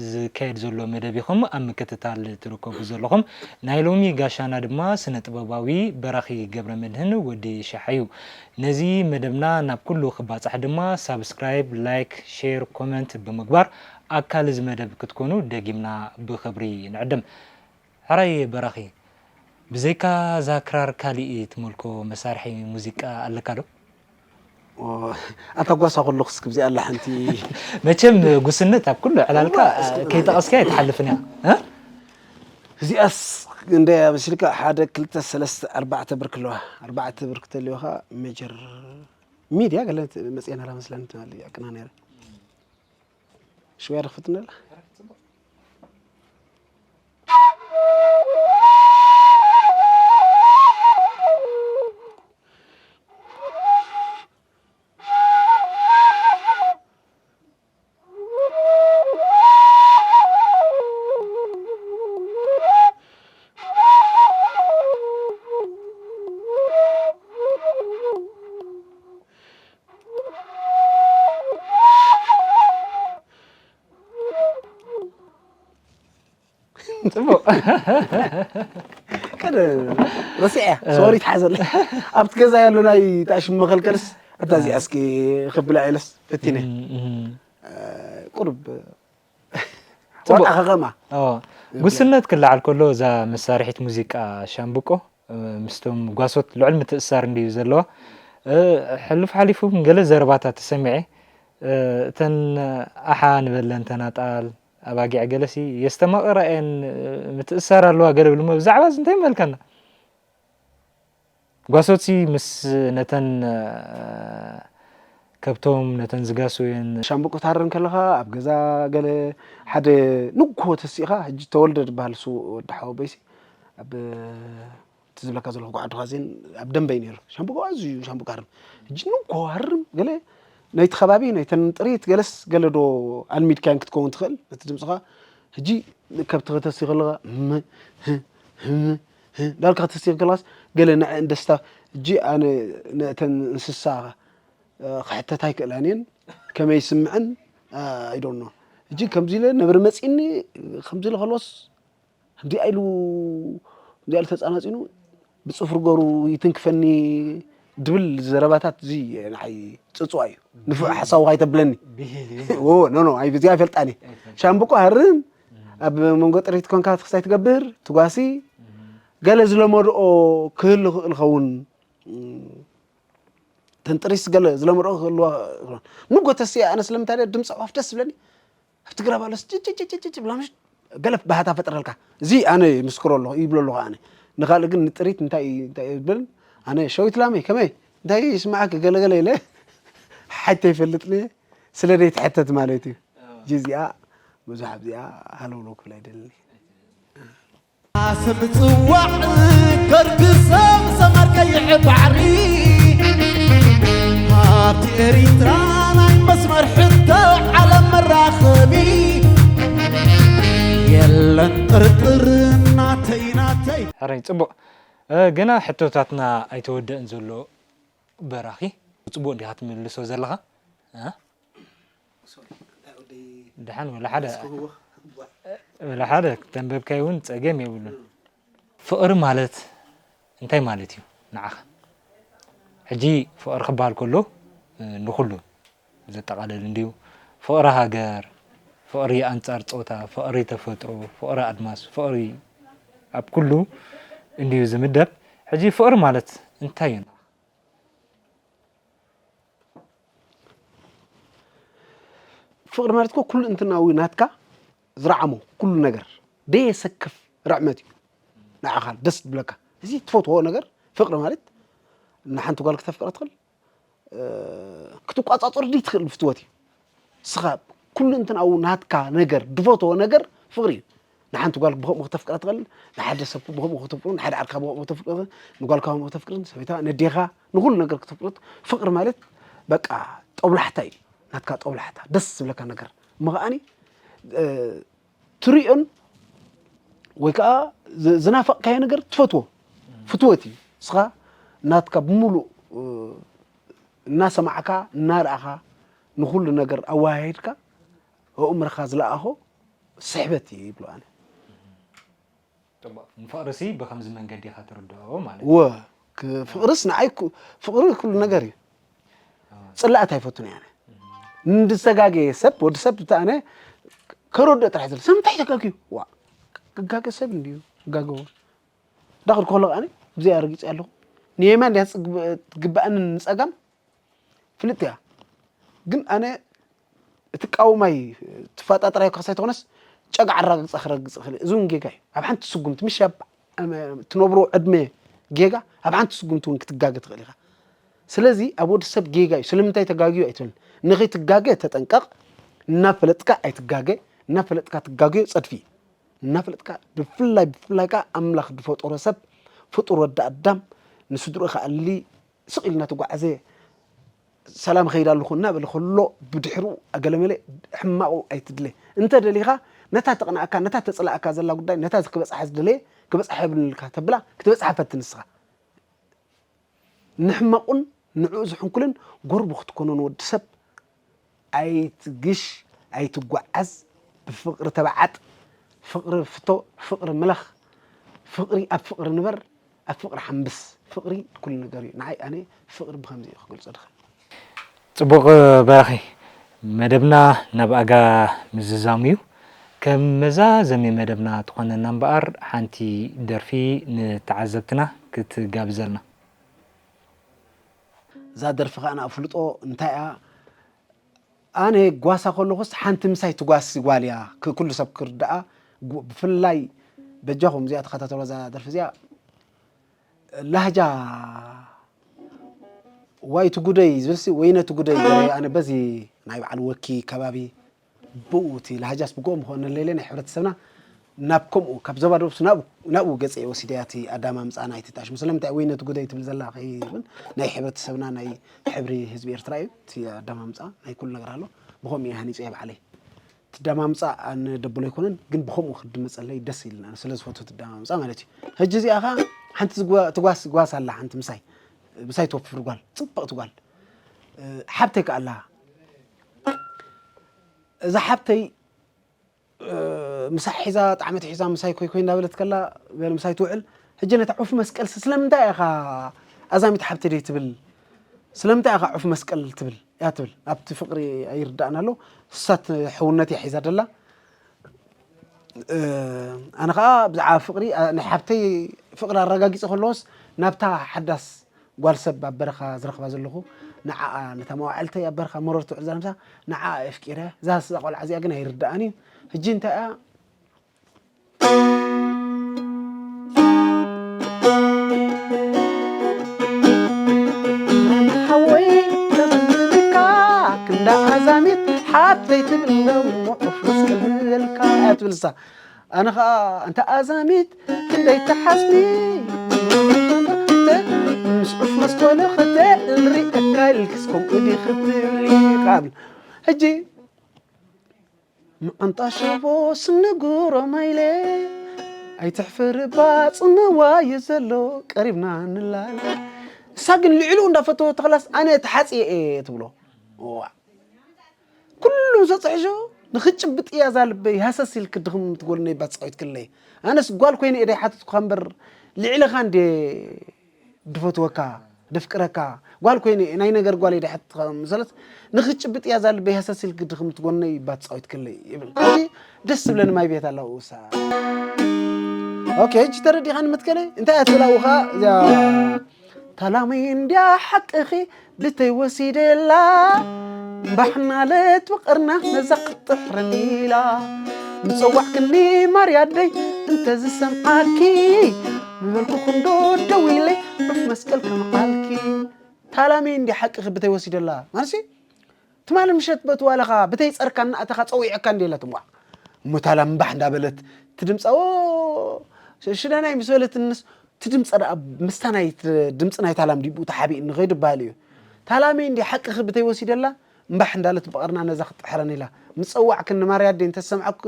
ዝካየድ ዘሎ መደብ ኢኹም ኣብ ምክትታል ትርከቡ ዘለኹም። ናይ ሎሚ ጋሻና ድማ ስነ ጥበባዊ በራኺ ገብረመድህን ወዲ ሽሓ እዩ። ነዚ መደብና ናብ ኩሉ ክባፃሕ ድማ ሳብስክራይብ፣ ላይክ፣ ሼር፣ ኮመንት ብምግባር ኣካል እዚ መደብ ክትኮኑ ደጊምና ብኽብሪ ንዕድም። ሕራይ በራኺ፣ ብዘይካ እዛ ክራር ካሊእ ትመልኮ መሳርሒ ሙዚቃ ኣለካ ዶ? ኣታ ጓሳ ከለኹስ ክብዚኣ ኣላ ሓንቲ መቸም ጉስነት ኣብ ኩሉ ዕላልካ ከይጠቐስካ ኣይትሓልፍን እያ። እዚኣስ እንደ ኣበሲልካ ሓደ ክልተ ሰለስተ ኣርባዕተ ብርክ ኣለዋ ኣርባዕተ ብርክ ተልዮኻ ሜጀር ሚድያ ገለ መፅኤ ነራ መስለኒ ትማሊ ኣቅና ነረ ሽወያ ዶ ክፍትና ኣላ ጽቡቕ ቀደ ረሲዐ ሶሪ ትሓዘለ ኣብቲ ገዛ ያሉ ናይ ታሽም መኸልከልስ እታ እዚኣ እስኪ ክብላ ኢለስ ፈቲነ ቁርብ ጽቡቕ። ወጣ ከኸማ ኦ፣ ጉስነት ክለዓል ከሎ እዛ መሳርሒት ሙዚቃ ሻምብቆ እ፣ ምስቶም ጓሶት ልዑል ምትእስሳር እንድዩ ዘለዋ። እ፣ ሕሉፍ ሓሊፉ እውን ገለ ዘረባታት ተሰሚዐ። እ፣ እተን ኣሓ ንበለን ተናጣል ኣባጊዕ ገለሲ የስተማቕራ እየን፣ እ፣ ምትእስሳር ኣለዋ ገለ ብልሞ ብዛዕባ እዚ እንታይ መልከና? ጓሶትሲ ምስ ነተን እ፣ ከብቶም ነተን ዝጋስውየን ሻምብቆ ታርም ከለኻ ኣብ ገዛ ገለ ሓደ ንግሆ ተሲእኻ ሕጂ ተወልደ ዝበሃል እሱ ወዲ ሓወቦይሲ ኣብ እቲ ዝብለካ ዘለኹ ጓዕድኻ ዜን ኣብ ደንበይ ነይሩ ሻምብቆ ኣዝዩ ሻምብቆ ሃርም ሕጂ ንግሆ ሃርም ገለ ናይቲ ከባቢ ናይተን ጥሪት ገለስ ገለ ዶ ኣልሚድካያን ክትከውን ትኽእል ነቲ ድምፅኻ ሕጂ ከብቲ ከተሲ ከለኻ ም- ህ- ህ- ህ- ዳልካ ከተሲ ከለኻስ ገለ ንዐ እንደስታ ሕጂ ኣነ ነተን እንስሳ ክሕተታ ኣይክእላን እየን ከመይ ይስምዐን ኣይዶኖ ሕጂ ከምዚ ኢለ ነብሪ መፂኒ ከምዚ ኢለ ከልወስ ከምዚኣ ኢሉ ከምዚኣ ኢሉ ተፃናፂኑ ብፅፍሪ ገሩ ይትንክፈኒ ድብል ዘረባታት እዚ ንዓይ ፅፅዋ እዩ ንፉዕ ሓሳቡ ካይተብለኒ ብሂል እዩ ኖ ኖ ኣይ ብዚኣ ይፈልጣኒ ሻምብቆ ሃርም ኣብ መንጎ ጥሪት ኮንካ ክስታይ ትገብር ትጓሲ ገለ ዝለመድኦ ክህሉ ክእል ኸውን ተንጥሪስ ገለ ዝለምሮ ክህልዋ ንጎተሲ ኣነ ስለምንታይ ድምፂ ኣዕዋፍ ደስ ዝብለኒ ኣብቲ ግራብ ኣሎስ ጭጭጭጭጭ ብላምሽ ገለ ባህታ ፈጥረልካ እዚ ኣነ ምስክሮ ኣለኹ ይብሎ ኣለኹ ኣነ ንካልእ ግን ንጥሪት እንታይ እንታይ ይብል ኣነ ሸዊት ላመይ ከመይ እንታይ ይስማዓክ ገለገለ ኢለ ሓይተ ይፈልጥኒ ስለ ደይ ትሕተት ማለት እዩ ጂ እዚኣ ብዙሕ ኣብዚኣ ሃለውለው ክብል ኣይደልኒ ስም ጽዋዕ ከርግሰም ሰማር ቀይሕ ባሕሪ ሃብቲ ኤሪትራ ናይ መስመር ሕቶ ዓለም መራኸቢ የለን ጥርጥር ናተይ ናተይ ሕራይ ጽቡቕ እ፣ ገና ሕቶታትና ኣይተወደእን ዘሎ በራኺ ጽቡቕ እንዲኻ ትምልሶ ዘለኻ እ? ደሓን ወላ ሓደ ወላ ሓደ ተንበብካይ እውን ጸገም የብሉን ፍቕሪ ማለት እንታይ ማለት እዩ ንዓኻ ሕጂ ፍቕሪ ክበሃል ከሎ እ፣ ንኹሉ ዘጠቓለል እንድዩ ፍቕሪ ሃገር ፍቕሪ ኣንጻር ጾታ ፍቕሪ ተፈጥሮ ፍቕሪ ኣድማስ ፍቕሪ ኣብ ኩሉ እንድዩ ዝምደብ ሕጂ ፍቕሪ ማለት እንታይ እዩ ፍቕሪ ማለት እኮ ኩሉ እንትናዊ ናትካ ዝረዓሞ ኩሉ ነገር ደየሰክፍ ርዕመት እዩ ንዓኻ ደስ ዝብለካ እዚ ትፈትዎ ነገር ፍቕሪ ማለት ንሓንቲ ጓል ክተፍቅራ ትኽእል ክትቋፃፀር ድይ ትኽእል ብፍትወት እዩ ስኻ ኩሉ እንትናዊ ናትካ ነገር ድፈትዎ ነገር ፍቕሪ እዩ ንሓንቲ ጓል ብኸምኡ ክተፍቅራ ትኽእል ንሓደ ሰብ ብኸምኡ ክተፍቅሩ ንሓደ ዓድካ ብኸምኡ ክተፍቅሩ ንጓልካ ብኸምኡ ክተፍቅርን ሰበይታ ነዴኻ ንኹሉ ነገር ክተፍቅሩ ፍቕሪ ማለት በቃ ጠብላሕታ እዩ ናትካ ጠብላሕታ ደስ ዝብለካ ነገር እሞ ከዓኒ ትሪኦን ወይ ከዓ ዝናፈቕካዮ ነገር ትፈትዎ ፍትወት እዩ እስኻ ናትካ ብምሉእ እናሰማዕካ እናረኣኻ ንኩሉ ነገር ኣወሃሂድካ ኣእምርኻ ዝለኣኾ ስሕበት እዩ ይብሎ ኣነ ንፍቕርሲ ብከምዚ መንገዲ ኢኻ ትርድኦ ማለት ወ ፍቕርስ ንዓይ ፍቕሪ ኩሉ ነገር እዩ ፅላእት ኣይፈቱን እየ ንዝተጋገየ ሰብ ወዲ ሰብ ኣነ ከረድኦ ጥራሕ ዘለ ሰብ እንታይ ተጋግዩ ዋ ክጋገ ሰብ እንድዩ ክጋገዎ ዳኽል ከሎ ኣነ ብዚኣ ረጊፀ ኣለኹ ንየማን ድያ ትግባእንን ንፀጋም ፍልጥ እያ ግን ኣነ እቲ ቃውማይ ትፋጣጥራዮ ካሳይ ተኾነስ ጨጋ ዓራግፃ ክረግፅ ክእል እዚ እውን ጌጋ እዩ ኣብ ሓንቲ ስጉምቲ ምሽ ትነብሮ ዕድመ ጌጋ ኣብ ሓንቲ ስጉምቲ እውን ክትጋገ ትኽእል ኢኻ ስለዚ ኣብ ወዲ ሰብ ጌጋ እዩ ስለምንታይ ተጋግዩ ኣይትበል ንኸይትጋገ ተጠንቀቕ እናፈለጥካ ኣይትጋገ እናፈለጥካ ትጋገዮ ፀድፊ እናፈለጥካ ብፍላይ ብፍላይ ከዓ ኣምላኽ ዝፈጠሮ ሰብ ፍጡር ወዲ ኣዳም ንስድርኡ ከኣሊ ስቕ ኢሉ እናተጓዓዘ ሰላም ኸይድ ኣለኹ እናበለ ከሎ ብድሕሩ ኣገለመለ ሕማቑ ኣይትድለ እንተ ደሊኻ ነታ ተቕንኣካ ነታ ተፅላእካ ዘላ ጉዳይ ነታ ክበፅሓ ዝደለየ ክበፅሓ የብልካ ተብላ ክትበፅሓ ፈትን ንስኻ ንሕማቑን ንዕኡ ዝሕንኩልን ጎርቦ ክትኮኖ ንወዲ ሰብ ኣይትግሽ ኣይትጓዓዝ ብፍቕሪ ተባዓጥ ፍቕሪ ፍቶ ፍቕሪ ምለኽ ፍቕሪ ኣብ ፍቕሪ ንበር፣ ኣብ ፍቕሪ ሓምብስ። ፍቕሪ ኩሉ ነገር እዩ። ንዓይ ኣነ ፍቕሪ ብኸምዚ እዩ ክገልጾ ድኽእል። ጽቡቕ በራኺ፣ መደብና ናብ ኣጋ ምዝዛሙ እዩ። ከም መዛዘሚ መደብና ትኾነና እምበኣር ሓንቲ ደርፊ ንተዓዘብትና ክትጋብዘልና። እዛ ደርፊ ከዓ ንኣፍልጦ እንታይ እያ? ኣነ ጓሳ ከለኹስ ሓንቲ ምሳይ ትጓሲ ጓል እያ፣ ክ- ኩሉ ሰብ ክርድኣ። ግ- ብፍላይ በጃኹም እዚኣ ተኸታተሎ፣ እዛ ደርፊ እዚኣ ላህጃ ዋይቲ ጉደይ ዝብልሲ፣ ወይነቲ ጉደይ ገለ። ኣነ በዚ ናይ በዓል ወኪ ከባቢ ብኡ እቲ ላህጃስ ብጎኦም ኾነ ሌለ ናይ ሕብረተሰብና ናብ ከምኡ ካብ ዞባ ደቡብ ናብኡ ናብኡ ገጸ ወሲደያ እቲ ኣዳማምጻ ናይቲ ጣሽሙ። ስለምንታይ ወይነቲ ጉደይ ትብል ዘላ ከይብል ናይ ሕብረተሰብና ናይ ሕብሪ ህዝቢ ኤርትራ እዩ። እቲ ኣዳማምጻ ናይ ኩሉ ነገር ኣሎ። ብኸምኡ እየ ሃኒጸ ባዕለይ። ትዳማምጻ ኣነ ደብሎ ኣይኮነን፣ ግን ብኸምኡ ክድመጸለይ ደስ ኢልና ስለ ዝፈቱ ትዳማምጻ ማለት እዩ። ሕጂ እዚኣ ኸ ሓንቲ ዝጓ- ትጓስ ጓስ ኣላ፣ ሓንቲ ምሳይ ምሳይ ትወፍር ጓል፣ ጽብቕቲ ጓል። ሓብተይ ከኣላ እዛ ሓብተይ ምሳሕ ሒዛ ጣዕመት ሒዛ ምሳይ ኮይ ኮይ እንዳበለት ከላ ገለ ምሳይ ትውዕል። ሕጂ ነታ ዑፍ መስቀል ስለምንታይ ኢኻ ኣዛሚት ሓብተይ ደይ ትብል? ስለምንታይ ኢኻ ዑፍ መስቀል ትብል እያ ትብል። ኣብቲ ፍቕሪ ኣይርዳእን ኣሎ። እሳት ሕውነት እያ ሒዛ ደላ። ኣነ ከዓ ብዛዕባ ፍቕሪ ናይ ሓብተይ ፍቕሪ ኣረጋጊፀ ከለዎስ ናብታ ሓዳስ ጓል ሰብ ኣብ በረኻ ዝረኽባ ዘለኹ ንዓኣ ነታ መዋዕልተይ ኣብ በረኻ መሮር ትውዕል ዘላ ምሳ ንዓኣ ኣፍቂረ እዛ ስዛ ቆልዓ እዚኣ ግን ኣይርዳኣን እዩ። ሕጂ እንታይ እያ ሓወይ ተብልካ ክንዳ ኣዛሚት ሓብተይ ትብለው ዑፍ መስቀል እያ ትብል እሳ። ኣነ ኸዓ እንተ ኣዛሚት ክንደይ ትሓስቢ ምስ ዑፍ መስቀሉ ክተእልሪ እካ ኢልክስ ከምኡ ዲኺ ትብሊ ቃል ሕጂ መዓንጣ ሸቦ ስንጉሮ ማይለ ኣይትሕፍር እባ ጽምዋ እዩ ዘሎ ቀሪብና ንላለ እሳ ግን ልዕሉ እንዳፈተወ ተኽላስ ኣነ ተሓጽየ እየ ትብሎ። እዋ ኩሉ ምስ ኣጽሕሾ ንኽጭብጥ እያ እዛ ልበይ ሃሰስ ኢልክ ድኽም ትጎልነይ ባጻዊት ክለይ ኣነስ ጓል ኮይነ እየ ደይሓተትኩኻ እምበር ልዕልኻ እንዴ ድፈትወካ ደፍቅረካ ጓል ኮይነ ናይ ነገር ጓል እየ ደይሓተትኩኻ መሰለት ንኽጭብጥ እያ እዛ ልበይ ሃሰስ ኢልክ ድኽም ትጎልነይ ባጻዊት ክለይ ይብል። ሕጂ ደስ ዝብለኒ ማይ ቤት ኣላ ውሳ ኦኬ ሕጂ ተረዲኻኒ መትከለይ እንታይ እያ ትብላ ውኻ እዚኣ ታላሚ እንድያ ሓቅኺ ብተይ ወሲደላ ባሕናለት ብቕርና ነዛ ክትጥሕረኒ ኢላ ምጸዋዕክኒ ማርያደይ እንተዝሰምዓኪ ምበልኩ ክንዶ ደው ኢለ ዑፍ መስቀል ከምዓልኪ ታላሚ እንዲ ሓቅኺ ብተይ ወሲደላ ማለትሲ ትማሊ ምሸት በቲ ዋላኻ ብተይ ጸርካ እናኣተኻ ጸዊዐካ እንዲ ኢላ ትምዋዕ እሞ ታላሚ እምባሕ እንዳበለት ትድምጻ ሽደናይ ምስ በለት እንስ ትድምጸ ደኣ ምስታ ናይ ድምጺ ናይ ታላም ዲቡ ተሓቢእ ንኸይድ በሃል እዩ። ታላመይ እንዲ ሓቅኺ ብተይ ወሲደላ እምባሕ እንዳለት ብቐርና ነዛ ክትጥሕረን ኢላ ምጸዋዕክኒ ማርያ ኣደይ እንተሰምዓኩ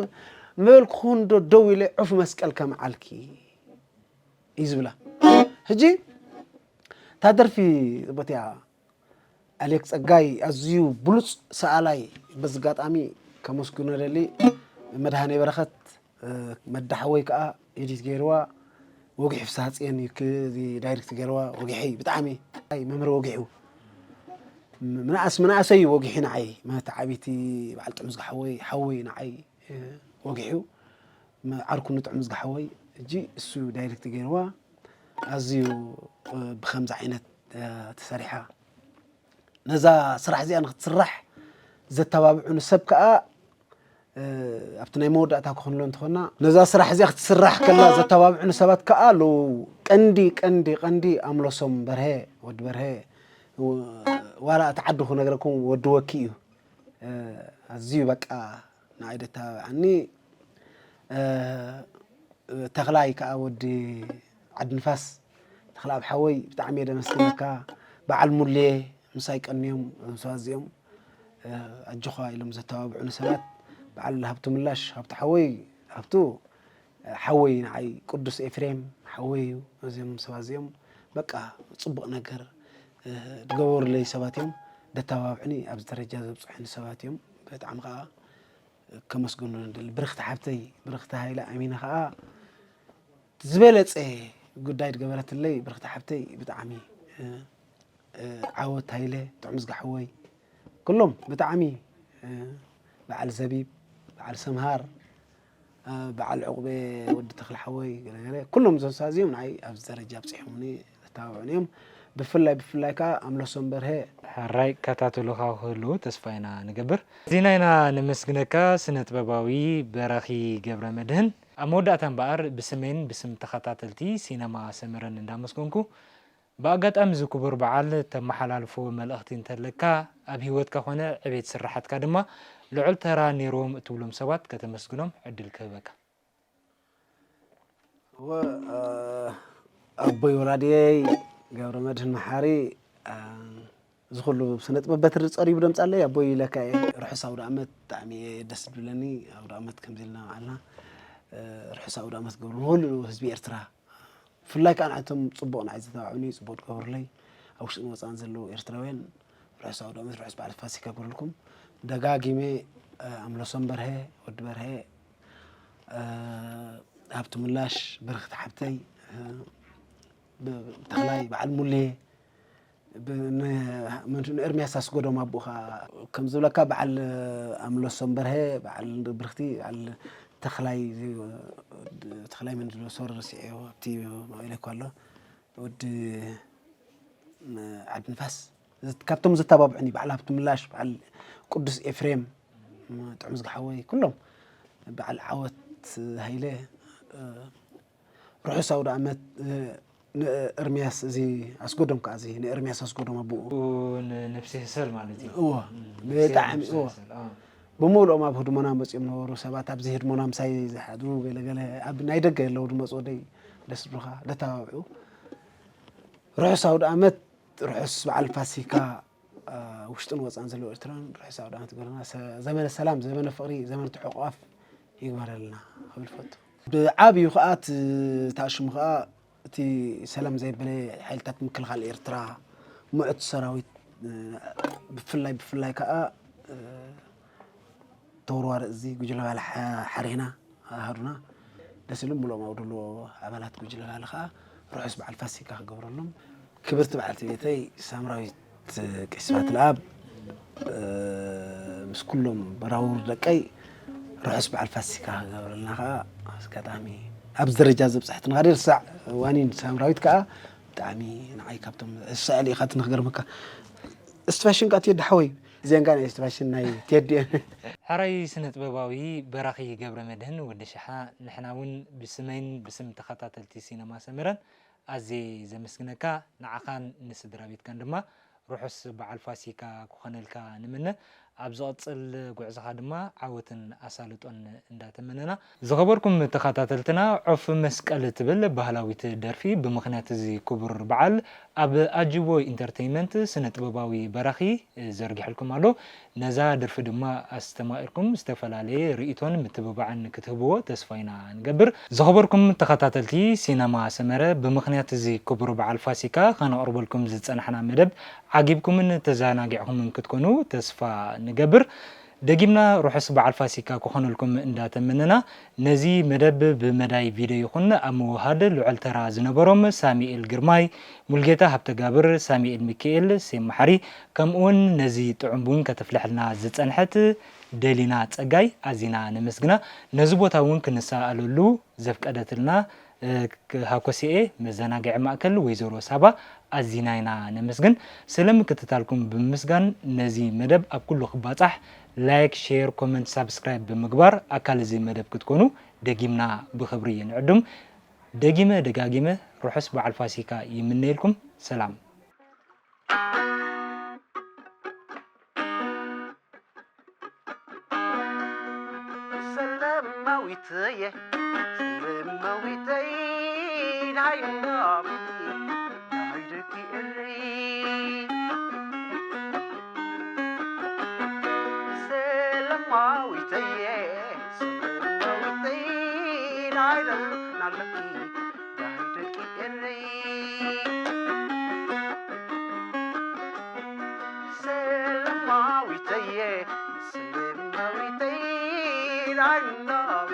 ምበልኩ እንዶ ደው ኢለ ዑፍ መስቀል ከምዓልኪ እዩ ዝብላ። ሕጂ እታ ደርፊ ቦትያ ኣሌክ ጸጋይ ኣዝዩ ብሉጽ ሰኣላይ በዚ ኣጋጣሚ ከመስግኖ ደሊ መድሃኔ በረኸት መዳ ሓወይ ከዓ ኤዲት ገይርዋ ወጊሒ ፍስሃፅየን እዩ እዚ ዳይሬክት ገይርዋ ወጊሐይ ብጣዕሚ ኣይ መምህር ወጊሑ ምንኣስ ምንኣሰይ እዩ ወጊሒ ንዓይ መተዓቢቲ በዓል ጥዑም ዝጋ ሓወይ ሓወይ ንዓይ ወጊሑ ዓርኩ ንጥዑም ዝጋ ሓወይ እጂ እሱ ዳይሬክት ገይርዋ ኣዝዩ ብከምዚ ዓይነት ተሰሪሓ ነዛ ስራሕ እዚኣ ንክትስራሕ ዘተባብዑ ንሰብ ከዓ ኣብቲ ናይ መወዳእታ ክኾንሎ እንተኾና ነዛ ስራሕ እዚኣ ክትስራሕ ከላ ዘተባብዑ ንሰባት ከዓ ኣለዉ ቀንዲ ቀንዲ ቀንዲ ኣምለሶም በርሀ ወዲ በርሀ ዋላ እቲ ዓዲ ክነግረኩም ወዲ ወኪ እዩ ኣዝዩ በቃ ንዓይ ደተባብዓኒ ተኽላይ ከዓ ወዲ ዓዲ ንፋስ ተኽላ ኣብ ሓወይ ብጣዕሚ እየ ደመስግነካ በዓል ሙልየ ምሳይ ቀንዮም እዞም ሰባት እዚኦም ኣጆኻ ኢሎም ዘተባብዑኒ ሰባት በዓል ሃብቱ ምላሽ ሃብቱ ሓወይ ሃብቱ ሓወይ ንዓይ ቅዱስ ኤፍሬም ሓወይ እዩ እዚኦም ሰባት እዚኦም በቃ ፅቡቕ ነገር ዝገበሩለይ ሰባት እዮም ደተባብዑኒ ኣብዚ ደረጃ ዘብፅሑኒ ሰባት እዮም ብጣዕሚ ከዓ ከመስግኖ ንደሊ ብርኽቲ ሓብተይ ብርኽቲ ሃይለ ኣሚነ ከዓ ዝበለጸ ጉዳይ ዝገበረትለይ ብርክቲ ሓብተይ ብጣዕሚ፣ እ፣ እ፣ ዓወት ሃይለ፣ ጥዑም ዝጋሕወይ፣ ኩሎም ብጣዕሚ፣ እ፣ በዓል ዘቢብ፣ በዓል ሰምሃር፣ እ፣ በዓል ዕቑበ፣ ወዲ ተኽለ ሓወይ፣ ገለገለ፣ ኩሎም እዞም ሰባት እዚኦም ንዓይ ኣብዚ ደረጃ ኣብጺሖምኒ፣ ዘተባብዑኒ እዮም። ብፍላይ፣ ብፍላይ ከኣ ኣምለሶም በርሀ። ሕራይ ይከታተሉኻ ክህልዉ ተስፋ ኢና ንገብር። ዜና ኢና ነመስግነካ ስነ ጥበባዊ በራኺ ገብረ መድህን። ኣብ መወዳእታ እምበኣር ብስመይን ብስም ተኸታተልቲ ሲነማ ሰመረን እንዳመስገንኩ፣ ብኣጋጣሚ እዚ ክቡር በዓል ተመሓላልፎ መልእኽቲ እንተለካ፣ ኣብ ህይወትካ ኮነ ዕቤት ስራሓትካ ድማ ልዑል ተራ ነይርዎም እትብሎም ሰባት ከተመስግኖም ዕድል ክህበካ። እወ፣ እ፣ ኣቦይ ወላዲየይ ገብረ መድህን መሓሪ፣ እ፣ እዚ ኩሉ ስነ ጥበብ በትሪ ጸሪቡ ደምጻለይ ኣቦይ ኢለካ እየ። ርሑስ ኣውደ ዓመት። ብጣዕሚ እየ ደስ ዝብለኒ ኣውደ ዓመት ከምዚ ኢልና በዓልና፣ እ፣ ርሑስ ኣውደ ዓመት ገብሩ ንኹሉ ህዝቢ ኤርትራ፣ ብፍላይ ከኣ ንዓቶም ጽቡቕ ንዓይ ዝተባብዑኒ ጽቡቕ ትገብሩለይ፣ ኣብ ውሽጥን ወጻእን ዘለዉ ኤርትራውያን ርሑስ ኣውደ ዓመት፣ ርሑስ በዓል ፋሲካ ክብለልኩም ደጋጊመ፣ እ፣ ኣምለሶም በርሀ፣ ወዲ በርሀ፣ እ፣ ሃብቱ ምላሽ፣ በረኸት ሓብተይ፣ እ፣ ብ-፣ ተኽላይ በዓል ሙሌ፣ ብ-፣ ን-፣ መን-፣ ንኤርምያስ ኣስጎዶም ኣቦኡ ኸኣ ከም ዝብለካ በዓል ኣምለሶም በርሀ፣ በዓል ብርኽቲ፣ በዓል ተኽላይ፣ ተኽላይ መን ዝብሎ ሶሪ ረሲዐዮ ኣብቲ ሞባይለይ እኳ ኣሎ። ወዲ ዓዲ ንፋስ፣ ካብቶም ዘተባብዑኒ በዓል ሃብቱ ምላሽ፣ በዓል ቅዱስ ኤፍሬም፣ ጥዑም ዝግሓወይ፣ ኩሎም፣ በዓል ዓወት ሃይለ፣ ርሑስ ኣውደ ዓመት፣ ንኤርምያስ፣ እዚ ኣስጎዶም ከኣ፣ እዚ ንኤርምያስ ኣስጎዶም ኣቦኡ። ንነፍሲ ህሰል ማለት እዩ። እዎ፣ ነፍሲ ብጣዕሚ፣ ህሰል፣ እዎ። ኣዎ። ብምሉኦም ኣብ ህድሞና መጺኦም ነበሩ ሰባት፣ ኣብዚ ህድሞና ምሳይ ዝሓድሩ ገለ ገለ፣ ኣብ ናይ ደገ የለዉ ዝመጹ ወደይ ደስ ዝብሉኻ፣ ደተባብዑ። ርሑስ ኣውደ ዓመት፣ ርሑስ በዓል ፋሲካ፣ አ፣ ውሽጥን ወጻእን ዘለዉ ኤርትራውያን ርሑስ ኣውደ ዓመት ይግበረልና። ሰ-፣ ዘመነ ሰላም፣ ዘመነ ፍቕሪ፣ ዘመነ ትሕቑቓፍ ይግበረልና ክብል እፈቱ። ብዓብዩ ከኣ እቲ፣ እቲ ኣሽሙ ከኣ እቲ ሰላም ዘየበለ ሓይልታት ምክልኻል ኤርትራ፣ ምዑት ሰራዊት፣ እ፣ ብፍላይ፣ ብፍላይ ከኣ፣ እ፣ ተወርዋሪ እዚ ጉጅለ ባላ ሓ-፣ ሓሬና ኣሃዱና ደስ ኢሉ ምሉኦም ኣብ ደሎ ኣባላት ጉጅለ ባላ ከኣ ርሑስ በዓል ፋሲካ ክገብረሎም። ክብርቲ በዓልቲ ቤተይ ሳምራዊት ቀሲስ ባትለኣብ፣ እ፣ ምስ ኩሎም በራውር ደቀይ ርሑስ በዓል ፋሲካ ክገብረልና ከኣ ኣብዚ ኣጋጣሚ ኣብዚ ደረጃ ዘብጽሐትኒ ከኣ ደርሳዕ ዋኒን ሳምራዊት ከኣ ብጣዕሚ ንዓይ ካብቶም ሳእሊ ኢኻትኒ ክገርመካ። እስቲ ፋሽን ከኣ ትየዲ ሓወይ። እዚአን ከኣ ናይ እስቲ ፋሽን ናይ ቴዲ እየን። ሕራይ ስነ ጥበባዊ በራኺ ገብረ መድህን ወዲ ሽሓ፣ ንሕና እውን ብስመይን ብስም ተኸታተልቲ ሲነማ ሰመረን ኣዝየ ዘመስግነካ። ንዓኻን ንስድራ ቤትካን ድማ ርሑስ በዓል ፋሲካ ክኾነልካ ንምነ። ኣብ ዝቕጽል ጉዕዞኻ ድማ ዓወትን ኣሳልጦን እንዳተመነና። ዝኸበርኩም ተኸታተልትና፣ ዑፍ መስቀል እትብል ባህላዊት ደርፊ ብምኽንያት እዚ ክቡር በዓል ኣብ ኣጅቦ ኢንተርተይንመንት ስነ ጥበባዊ በራኺ ዘርጊሕልኩም ኣሎ። ነዛ ደርፊ ድማ ኣስተማቒርኩም ዝተፈላለየ ርእይቶን ምትብባዕን ክትህብዎ ተስፋ ኢና ንገብር። ዝኸበርኩም ተኸታተልቲ ሲነማ ሰመረ፣ ብምኽንያት እዚ ክቡር በዓል ፋሲካ ከነቕርበልኩም ዝጸናሕና መደብ ዓጊብኩምን ተዘናጊዕኩምን ክትኮኑ ተስፋ ንገብር። ደጊምና ርሑስ በዓል ፋሲካ ክኾነልኩም እንዳተመነና፣ ነዚ መደብ ብመዳይ ቪድዮ ይኹን ኣብ ምውሃድ ልዑል ተራ ዝነበሮም ሳሚኤል ግርማይ፣ ሙልጌታ ሃብተጋብር፣ ሳሚኤል ሚካኤል፣ ሴም መሓሪ፣ ከምኡውን ነዚ ጥዑም ቡን ከተፍልሐልና ዝጸንሐት ደሊና ጸጋይ ኣዚና ነመስግና። ነዚ ቦታ እውን ክንሰኣለሉ ዘፍቀደትልና፣ እ፣ ክ-፣ ሃኮሲኤ መዘናግዒ ማእከል ወይዘሮ ሳባ ኣዚና ኢና ነመስግን። ስለ ምክትታልኩም ብምምስጋን፣ ነዚ መደብ ኣብ ኩሉ ክባጻሕ ላይክ፣ ሼር፣ ኮመንት፣ ሳብስክራይብ ብምግባር ኣካል እዚ መደብ ክትኮኑ ደጊምና ብኽብሪ ንዕድም። ደጊመ ደጋጊመ ርሑስ በዓል ፋሲካ ይምነየልኩም። ሰላም። ሰለማዊተየ፣ ሰለማዊተይ፣ ናይ እንዳሚ፣ ናይ ደቂ ኤረይ። ሰለማዊተየ፣ ሰለማዊተይ፣ ናይ ደ-፣ ናይ ደቂ፣ ናይ ደቂ ኤረይ። ሰለማዊተየ፣ ሰለማዊተይ፣ ናይ እንዳሚ፣